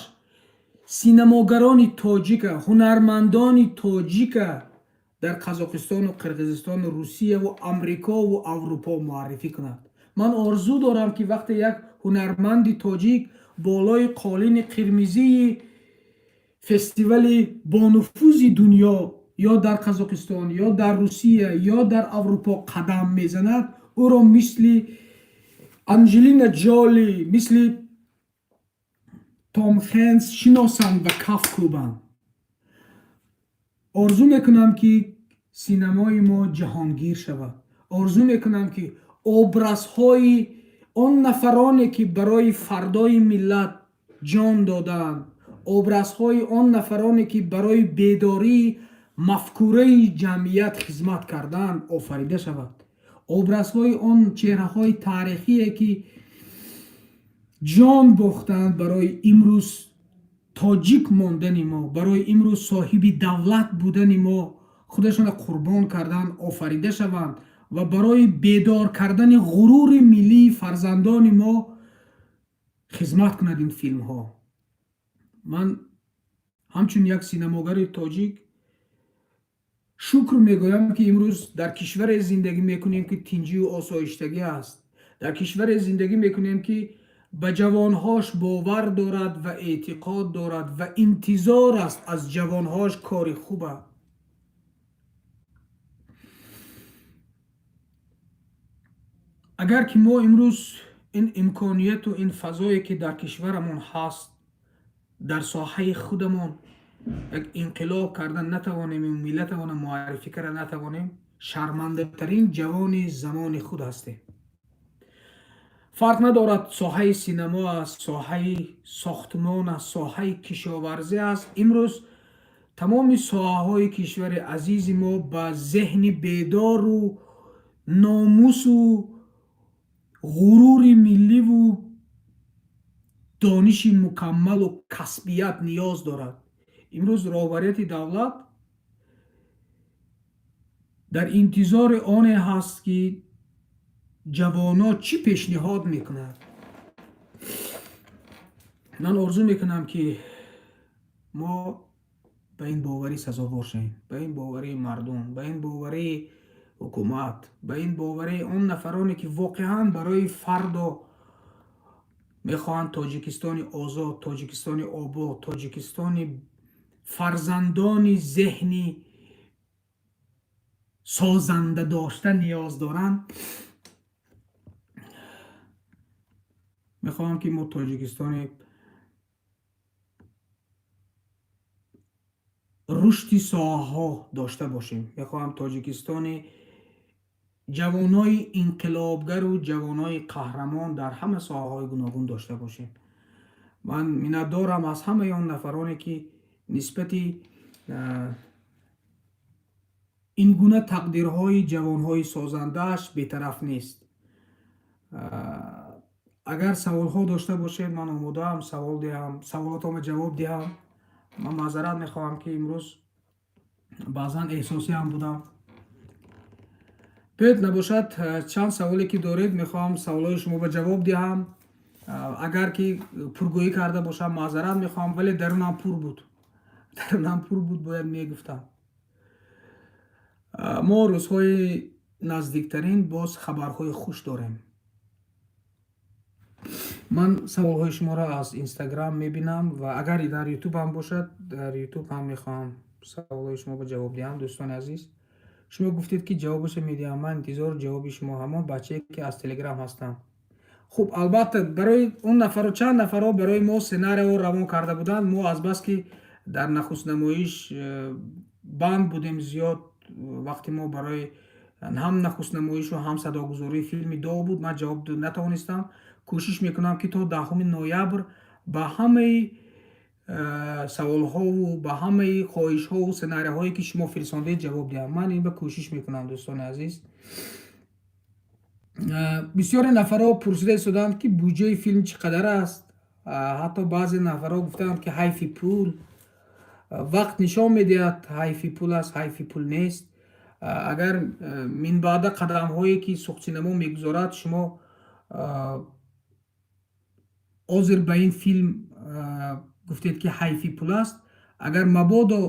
синамогарони тоҷика, ҳунармандони тоҷика дар Қазоқистону Қирғизистону Русияву Амрикову Аврупо муаррифӣ кунад. Ман орзу дорам, ки вақте як ҳунарманди тоҷик болои қолини қирмизии фестивали бонуфузи дунё ё дар Қазоқистон, ё дар Русия, ё дар Аврупо қадам мезанад, ӯро мисли Анҷелина Ҷоли, мисли Том Хенс шиносанд ва каф кӯбанд. Орзу мекунам, ки синамои мо ҷаҳонгир шавад. Орзу мекунам, ки образҳои он нафароне, ки барои фардои миллат ҷон додаанд, образҳои он нафароне, ки барои бедории мафкураи ҷамъият хизмат кардаанд, офарида шавад, образҳои он чеҳраҳои таърихие, ки ҷон бохтаанд барои имрӯз тоҷик мондани мо, барои имрӯз соҳиби давлат будани мо, худашонро қурбон карданд, офарида шаванд. Ва барои бедор кардани ғурури миллии фарзандони мо хизмат кунад ин филмҳо. Ман ҳамчун як синамогари тоҷик шукр мегӯям, ки имрӯз дар кишваре зиндагӣ мекунем, ки тинҷию осоиштагӣ аст, дар кишваре зиндагӣ мекунем, ки ба ҷавонҳош бовар дорад ва эътиқод дорад ва интизор аст аз ҷавонҳош кори хуба. Агар ки мо имрӯз ин имконияту ин фазое, ки дар кишварамон ҳаст, дар соҳаи худамон як инқилоб кардан натавонем, миллатамонро муаррифӣ карда натавонем, шармандатарин ҷавони замони худ ҳастем. Фарқ надорад, соҳаи синамо аст, соҳаи сохтмон аст, соҳаи кишоварзӣ аст. Имрӯз тамоми соҳаҳои кишвари азизи мо ба зеҳни бедору номусу ғурури милливу дониши мукаммалу касбият ниёз дорад. Имрӯз роҳбарияти давлат дар интизори оне ҳаст, ки ҷавоно чӣ пешниҳод мекунад. Ман орзу мекунам, ки мо ба ин боварӣ сазовор шавем, ба ин боварии мардум, ба ин боварии ҳукумат, ба ин боварии он нафароне, ки воқеан барои фардо мехоҳанд Тоҷикистони озод, Тоҷикистони обод, Тоҷикистони фарзандони зеҳни созанда дошта ниёз доранд. Мехоҳам, ки мо Тоҷикистони рушди соҳаҳо дошта бошем. Мехоҳам Тоҷикистони ҷавонои инқилобгару ҷавонои қаҳрамон дар ҳама соҳаҳои гуногун дошта бошем. Ман миннатдорам аз ҳамаи он нафароне, ки нисбати ин гуна тақдирҳои ҷавонҳои созандааш бетараф нест. Агар саволҳо дошта бошед, ман омодаам савол диҳам, саволотонро ҷавоб диҳам. Ман маъзарат мехоҳам, ки имрӯз баъзан эҳсосиам будам. Биёед, набошад, чанд саволе ки доред, мехоҳам саволҳои шумо ба ҷавоб диҳам. Агар ки пургӯӣ карда бошам, маъзарат мехоҳам, вале дарунам пур буд, дарунам пур буд, бояд мегуфтам. Мо рӯзҳои наздиктарин боз хабарҳои хуш дорем. Ман саволҳои шуморо аз Инстаграм мебинам ва агар дар Ютуб ҳам бошад, дар Ютуб ҳам мехоҳам саволҳои шумо ба ҷавоб диҳам. Дӯстони азиз, шумо гуфтед, ки ҷавобашо медиҳам, ман интизори ҷавоби шумо. Ҳамон бачае, ки аз Телеграм ҳастам. Хуб, албатта, барои он нафаро, чанд нафарҳо барои мо сценарио равон карда буданд. Мо азбаски дар нахустнамоиш банд будем, зиёд вақти мо барои ҳам нахустнамоишу ҳам садогузории филми Дов буд, ман ҷавоб натавонистам. Кӯшиш мекунам, ки то 10 ноябр ба ҳамаи саволҳову ба ҳамаи хоҳишҳову сценариҳое, ки шумо фиристондаед, ҷавоб диҳам. Ман ин ба кӯшиш мекунам. Дӯстони азиз, бисёре нафарҳо пурсида истоданд, ки буҷаи филм чӣ қадар аст. Ҳатто баъзе нафарҳо гуфтаанд, ки ҳайфи пул. Вақт нишон медиҳад, ҳайфи пул аст, ҳайфи пул нест. Агар минбаъда қадамҳое, ки Суғдсинамо мегузорад, шумо ҳозир ба ин филм гуфтед, ки ҳайфи пул аст, агар мабодо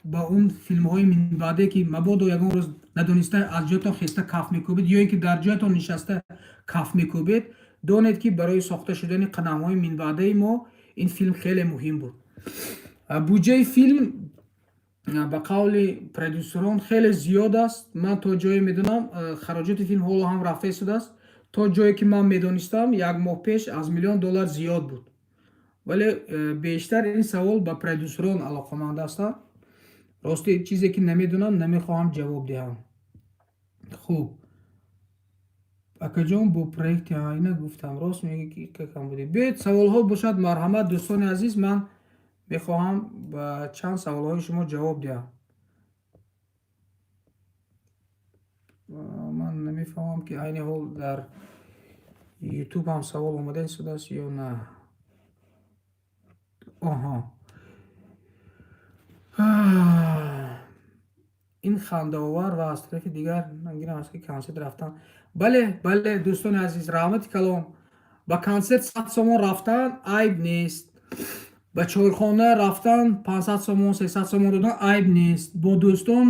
ба он филмҳои минбаъде, ки мабодо ягон рӯз надониста аз ҷоятон хеста каф мекӯбед ё ин ки дар ҷоятон нишаста каф мекӯбед, донед, ки барои сохта шудани қадамҳои минбаъдаи мо ин филм хеле муҳим буд. Буҷаи филм ба қавли продюсерон хеле зиёд аст. Ман то ҷое медонам, хароҷоти филм ҳоло ҳам рафта истодааст. То ҷое ки ман медонистам, як моҳ пеш аз миллион доллар зиёд буд, вале бештар ин савол ба продюсерон алоқаманд ҳастанд. Рости, чизе ки намедонам, намехоҳам ҷавоб диҳам. Хуб, акаҷон, бо проекти ина гуфтам, рост мегӯ, ки кам будӣ. Биёед, саволҳо бошад, марҳамат, дӯстони азиз, ман мехоҳам ба чанд саволҳои шумо ҷавоб диҳам. Ман намефаҳмам, ки айни ҳол дар Ютуб ҳам савол омада истодааст ё на. Оҳо, Ин хандаовар ва аз тарафи дигар нангирам аст, ки консерт рафтан. Бале, бале, дӯстони азиз, раҳмати калон. Ба консерт 100 сомон рафтан айб нест, ба чойхона рафтан 500 сомон, 300 сомон додан айб нест, бо дӯстон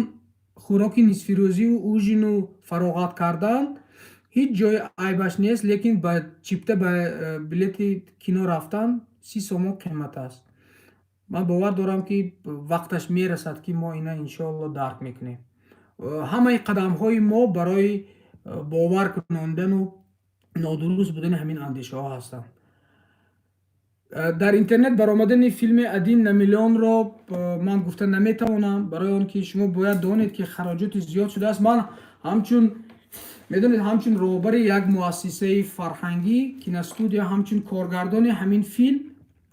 хӯроки нисфирӯзию ужину фароғат кардан ҳеҷ ҷои айбаш нест, лекин ба чипта, ба билети кино рафтан 30 сомон қимат аст. Ман бовар дорам, ки вақташ мерасад, ки мо ина иншоалло дарк мекунем. Ҳамаи қадамҳои мо барои бовар кунондану нодуруст будани ҳамин андешаҳо ҳастанд. Дар интернет баромадани филми «Один на миллионро» ман гуфта наметавонам, барои он ки шумо бояд донед, ки хароҷоти зиёд шудааст. Ман ҳамчун, медонед, ҳамчун роҳбари як муассисаи фарҳангӣ, киностудия, ҳамчун коргардони ҳамин филм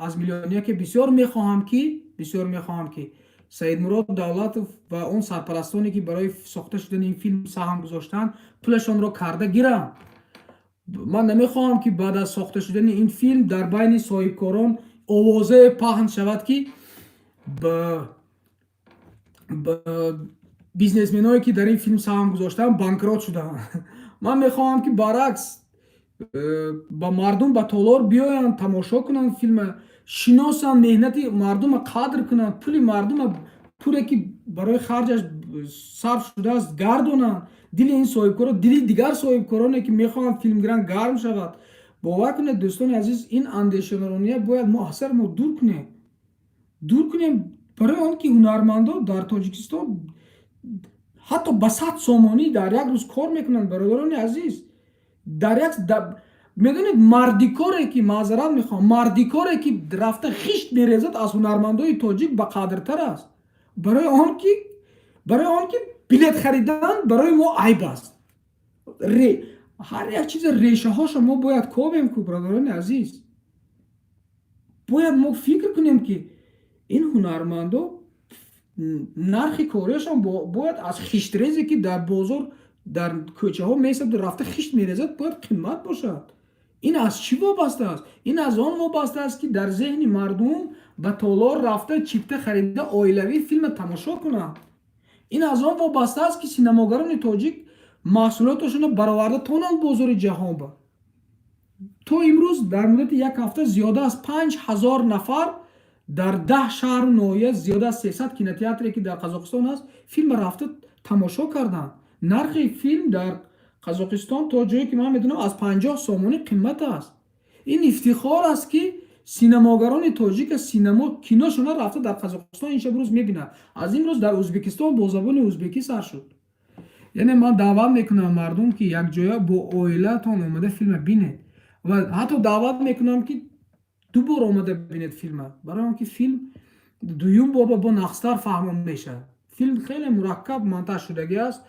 аз миллионяке бисёр мехоҳам, ки Саидмурод Давлатов ва он сарпарастоне, ки барои сохта шудани ин филм саҳм гузоштанд, пулашонро карда гиранд. Ман намехоҳам, ки баъд аз сохта шудани ин филм дар байни соҳибкорон овозае паҳн шавад, ки ба бизнесменое, ки дар ин филм саҳм гузоштанд, банкрот шуданд. Ман мехоҳам, ки баръакс, ба мардум ба толор биёянд, тамошо кунанд, филма шиносанд, меҳнати мардума қадр кунанд, пули мардума, пуле ки барои харҷаш сарф шудааст, гардонанд. Дили ин соҳибкоро, дили дигар соҳибкороне, ки мехоҳанд филм гиранд, гарм шавад. Бовар кунед, дӯстони азиз, ин андешарония бояд мо аз сари мо дур кунем, дур кунем, барои он ки ҳунармандо дар Тоҷикистон ҳатто ба 100 сомонӣ дар як рӯз кор мекунанд. Бародарони азиз, дар як, медонед, мардикоре ки, маъзарат мехоҳам, мардикоре ки рафта хишт мерезад, аз ҳунармандои тоҷик ба қадртар аст, барои он ки билет харидан барои мо айб аст. Ҳар як чиза решаҳошо мо бояд ковем ку. Бародарони азиз, бояд мо фикр кунем, ки ин ҳунармандо нархи кориашон бояд аз хиштрезе, ки дар бозор, дар кӯчаҳо месаду рафта хишт мерезад, бояд қимат бошад. Ин аз чӣ вобаста аст? Ин аз он вобаста аст, ки дар зеҳни мардум ба толор рафта, чипта харида, оилавӣ филма тамошо кунанд. Ин аз он вобаста аст, ки синамогарони тоҷик маҳсулоташонро бароварда тонанд бозори ҷаҳон ба. То имрӯз дар муддати як ҳафта зиёда аз 5000 нафар дар 10 шаҳру ноҳия, зиёда аз 300 кинотеатре, ки дар Қазоқистон аст, филма рафта тамошо карданд. Нархи филм дар Қазоқистон, то ҷое ки ман медонам, аз 50 сомонӣ қимат аст. Ин ифтихор аст, ки синамогарони тоҷика синамо киношона рафта дар Қазоқистон ин шаб рӯз мебинад. Аз имрӯз дар Ӯзбекистон бо забони ӯзбекӣ сар шуд. Яъне ман даъват мекунам мардум, ки якҷоя бо оилаатон омада филма бинед ва ҳатто даъват мекунам, ки ду бор омада бинед филма, барои он ки филм дуюм бор бо нақстар фаҳмо мешавад. Филм хеле мураккаб монтаж шудагӣ аст,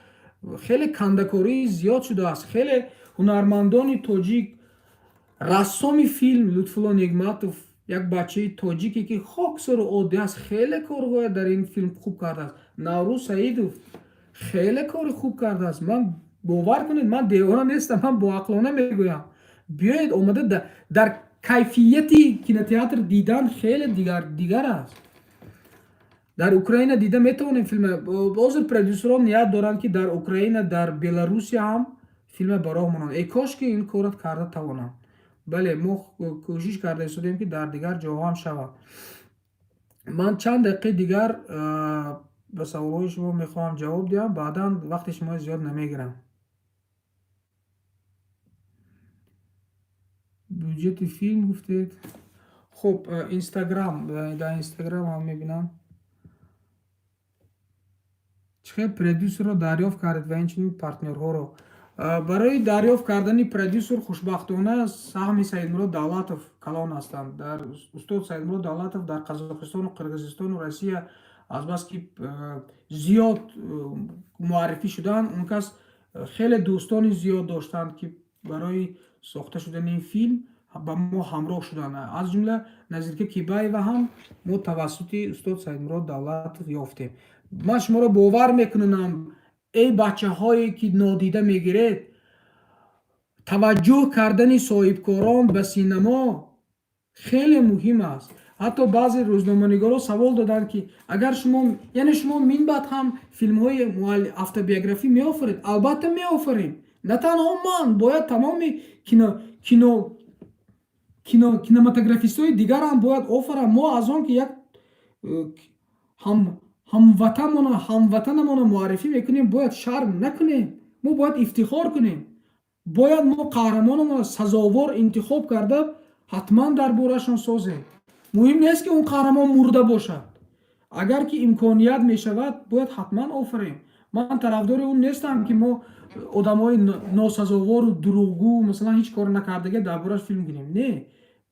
хеле кандакории зиёд шудааст, хеле ҳунармандони тоҷик, рассоми филм Лутфулло Негматов, як бачаи тоҷике, ки хоксору оддӣ аст, хеле корҳоя дар ин филм хуб кардааст. Наврӯз Саидов хеле кори хуб кардааст. Ман, бовар кунед, ман девона нестам, ман боақлона мегӯям. Биёед омада, дар кайфияти кинотеатр дидан хеле дигар аст. Дар Украина дида метавонем филма. Ҳозир продюсерон ният доранд, ки дар Украина, дар Беларусия ҳам филма ба роҳ монанд. Э кош ки ин корро карда тавонанд. Бале, мо кӯшиш карда истодем, ки дар дигар ҷоҳо ҳам шавад. Ман чанд дақиқаи дигар ба саволҳои шумо мехоҳам ҷавоб диҳам, баъдан вақти шуморо зиёд намегирам. Бюҷети филм гуфтед. Хуб, Инстаграм, дар Инстаграм ҳам мебинам. Чӣ хел продюсерро дарёфт кардед ва инчунин партнёрҳоро? Барои дарёфт кардани продюсер, хушбахтона, саҳми Саидмурод Давлатов калон ҳастанд. Дар устод Саидмурод Давлатов дар Қазоқистону Қирғизистону Россия азбаски зиёд муаррифӣ шуданд, он кас хеле дӯстони зиёд доштанд, ки барои сохта шудани ин филм ба мо ҳамроҳ шуданд. Аз ҷумла Назирка Кибаева ҳам мо тавассути устод Саидмурод Давлатов ёфтем. Ман шуморо бовар мекунам, эй бачаҳое, ки нодида мегиред, таваҷҷӯҳ кардани соҳибкорон ба синамо хеле муҳим аст. Ҳатто баъзе рӯзноманигорҳо савол доданд, ки агар шумо, яъне шумо минбаъд ҳам филмҳои автобиографӣ меофаред? Албатта, меофарем. На танҳо ман, бояд тамоми кинематографистҳои дигар ҳам бояд офаранд. Мо аз он ки як ҳамватанамонро муаррифӣ мекунем, бояд шарм накунем, мо бояд ифтихор кунем. Бояд мо қаҳрамонамонро сазовор интихоб карда, ҳатман дар борашон созем. Муҳим нест, ки он қаҳрамон мурда бошад. Агар ки имконият мешавад, бояд ҳатман офарем. Ман тарафдори он нестам, ки мо одамои носазовору дурӯғгӯ, масалан, ҳеҷ кор накардага дар бораш филм гирем. Не,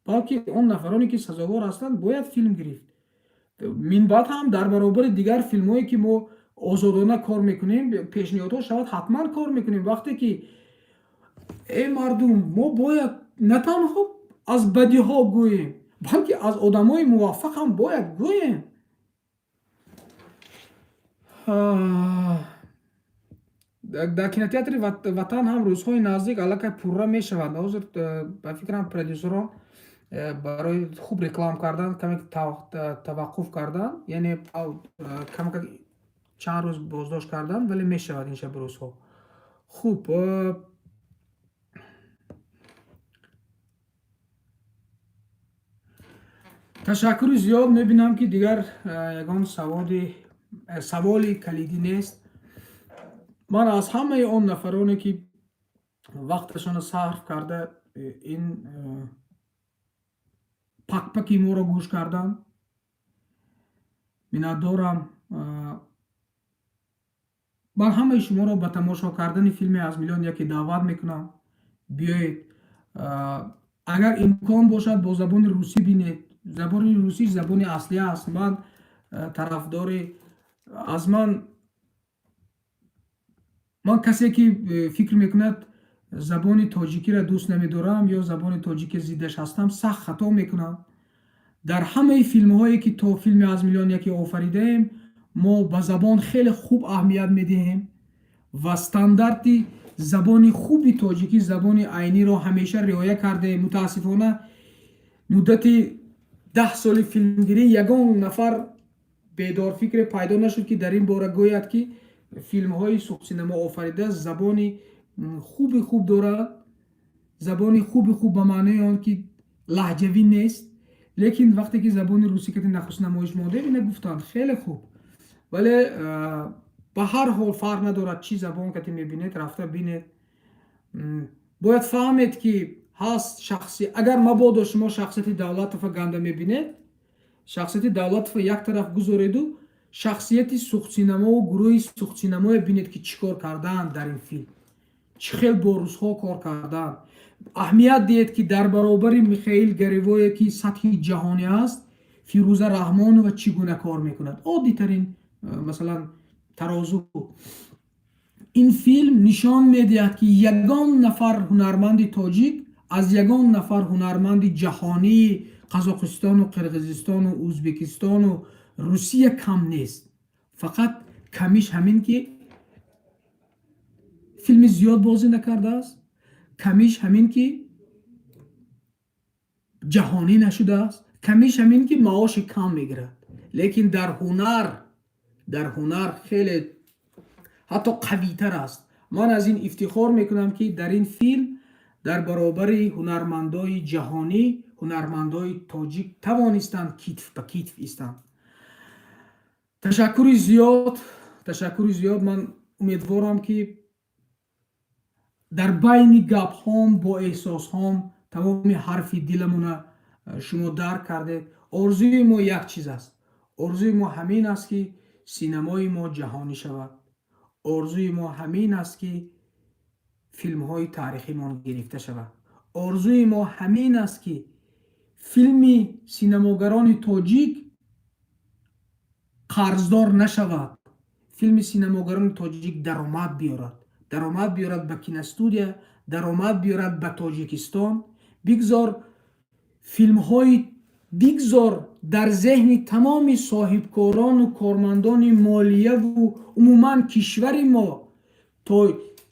балки он нафароне, ки сазовор ҳастанд, бояд филм гирифт. Минбаъд ҳам дар баробари дигар филмҳое, ки мо озодона кор мекунем, пешниҳодҳо шавад, ҳатман кор мекунем. Вақте ки, э мардум, мо бояд на танҳо аз бадиҳо гӯем, балки аз одамои муваффақ ҳам бояд гӯем. Дар кинотеатри Ватан ҳам рӯзҳои наздик аллакай пурра мешавад. Ҳозир, ба фикрам, продюсерон барои хуб реклам кардан каме таваққуф кардан, яъне камакак чанд рӯз боздошт кардан, вале мешавад ин шабу рӯзҳо. Хуб, ташаккури зиёд. Мебинам, ки дигар ягон саволи калидӣ нест. Ман аз ҳамаи он нафароне, ки вақташонро сарф карда, ин пакпаки моро гӯш карданд, миннатдорам. Ман ҳамаи шуморо ба тамошо кардани филми «Аз миллион яке» даъват мекунам. Биёед, агар имкон бошад, бо забони русӣ бинед. Забони русӣ забони аслӣ аст. Ман тарафдори аз ман касе, ки фикр мекунад, забони тоҷикиро дӯст намедорам ё забони тоҷики зиддаш ҳастам, сахт хато мекунам. Дар ҳамаи филмҳое, ки то филми «Аз миллион яке» офаридаем, мо ба забон хеле хуб аҳамият медиҳем ва стандарти забони хуби тоҷикӣ, забони айниро ҳамеша риоя кардаем. Мутаассифона, муддати 10 соли филмгирӣ ягон нафар бедорфикре пайдо нашуд, ки дар ин бора гӯяд, ки филмҳои Суғдсинамо офарида забони хуби хуб дорад. Забони хуби хуб ба маънои он, ки лаҳҷавӣ нест. Лекин вақте ки забони русӣ кати нахуст намоиш мондем, ина гуфтанд: хеле хуб, вале ба ҳар ҳол фарқ надорад, чӣ забон кати мебинед, рафта бинед. Бояд фаҳмед, ки ҳаст шахси, агар мабодо шумо шахсияти Давлатова ганда мебинед, шахсияти Давлатова як тараф гузореду, шахсияти Суғдсинамову гурӯҳи Суғдсинамое бинед, ки чӣ кор кардаанд дар ин филм, чӣ хел бо русҳо кор кардаанд. Аҳамият диҳед, ки дар баробари Михаил Горевое, ки сатҳи ҷаҳонӣ аст, Фирӯза Раҳмонова чӣ гуна кор мекунад. Оддитарин, масалан, тарозу. Ин филм нишон медиҳад, ки ягон нафар ҳунарманди тоҷик аз ягон нафар ҳунарманди ҷаҳонии Қазоқистону Қирғизистону Ӯзбекистону Русия кам нест. Фақат камиш ҳамин, ки филми зиёд бозӣ накардааст, камиш ҳамин, ки ҷаҳонӣ нашудааст, камиш ҳамин, ки маоши кам мегирад. Лекин дар ҳунар хеле ҳатто қавитар аст. Ман аз ин ифтихор мекунам, ки дар ин филм дар баробари ҳунармандои ҷаҳонӣ ҳунармандои тоҷик тавонистанд китф ба китф истанд. Ташаккури зиёд, ташаккури зиёд. Ман умедворам, ки дар байни гапҳом бо эҳсосҳом тамоми ҳарфи диламона шумо дарк кардед. Орзуи мо як чиз аст. Орзуи мо ҳамин аст, ки синамои мо ҷаҳонӣ шавад. Орзуи мо ҳамин аст, ки филмҳои таърихимон гирифта шавад. Орзуи мо ҳамин аст, ки филми синамогарони тоҷик қарздор нашавад, филми синамогарони тоҷик даромад биёрад, даромад биёрад ба киностудия, даромад биёрад ба Тоҷикистон. Бигзор филмҳои, бигзор дар зеҳни тамоми соҳибкорону кормандони молияву умуман кишвари мо то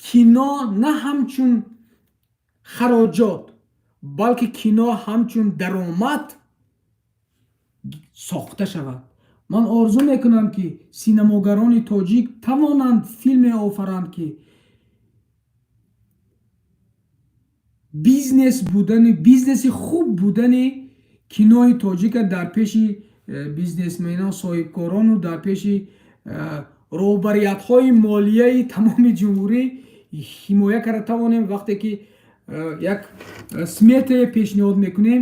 кино на ҳамчун хароҷот, балки кино ҳамчун даромад. сохта шавад. Ман орзу мекунам, ки синамогарони тоҷик тавонанд филме офаранд, ки бизнес будани, бизнеси хуб будани кинои тоҷика дар пеши бизнесменон, соҳибкорону дар пеши роҳбариятҳои молияи тамоми ҷумҳурӣ ҳимоя карда тавонем. Вақте ки як сметае пешниҳод мекунем,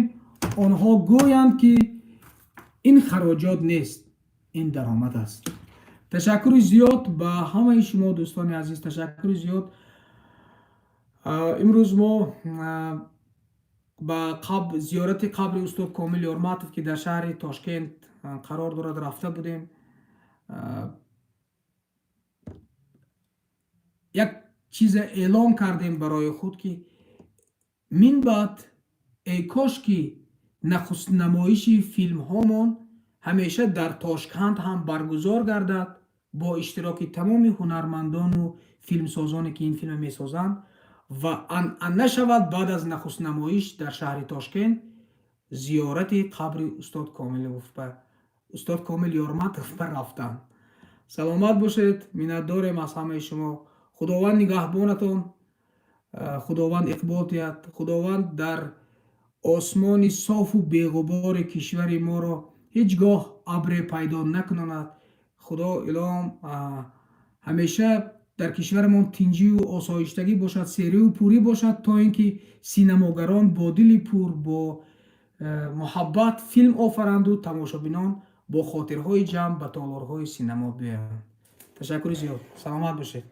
онҳо гӯянд, ки ин хароҷот нест, ин даромад аст. Ташаккури зиёд ба ҳамаи шумо, дӯстони азиз, ташаккури зиёд. Имрӯз мо ба зиёрати қабри устод Комил Ёрматов, ки дар шаҳри Тошкент қарор дорад, рафта будем. Як чизе эълон кардем барои худ, ки мин баъд эй кош ки нахустнамоиши филмҳомон ҳамеша дар Тошканд ҳам баргузор гардад бо иштироки тамоми ҳунармандону филмсозоне, ки ин филмро месозанд, ва анъана шавад баъд аз нахустнамоиш дар шаҳри Тошкент зиёрати қабри устод Комилов ба устод Комил Ёрматов ба рафтан. Саломат бошед, миннатдорем аз ҳамаи шумо. Худованд нигаҳбонатон, Худованд иқбол диҳад, Худованд дар осмони софу беғубори кишвари моро ҳеҷ гоҳ абре пайдо накунонад. Худо илоҳам, ҳамеша дар кишварамон тинҷию осоиштагӣ бошад, серию пурӣ бошад, то ин ки синамогарон бо дили пур, бо муҳаббат филм офаранду тамошобинон бо хотирҳои ҷамъ ба толорҳои синамо биёянд. Ташаккури зиёд, саломат бошед.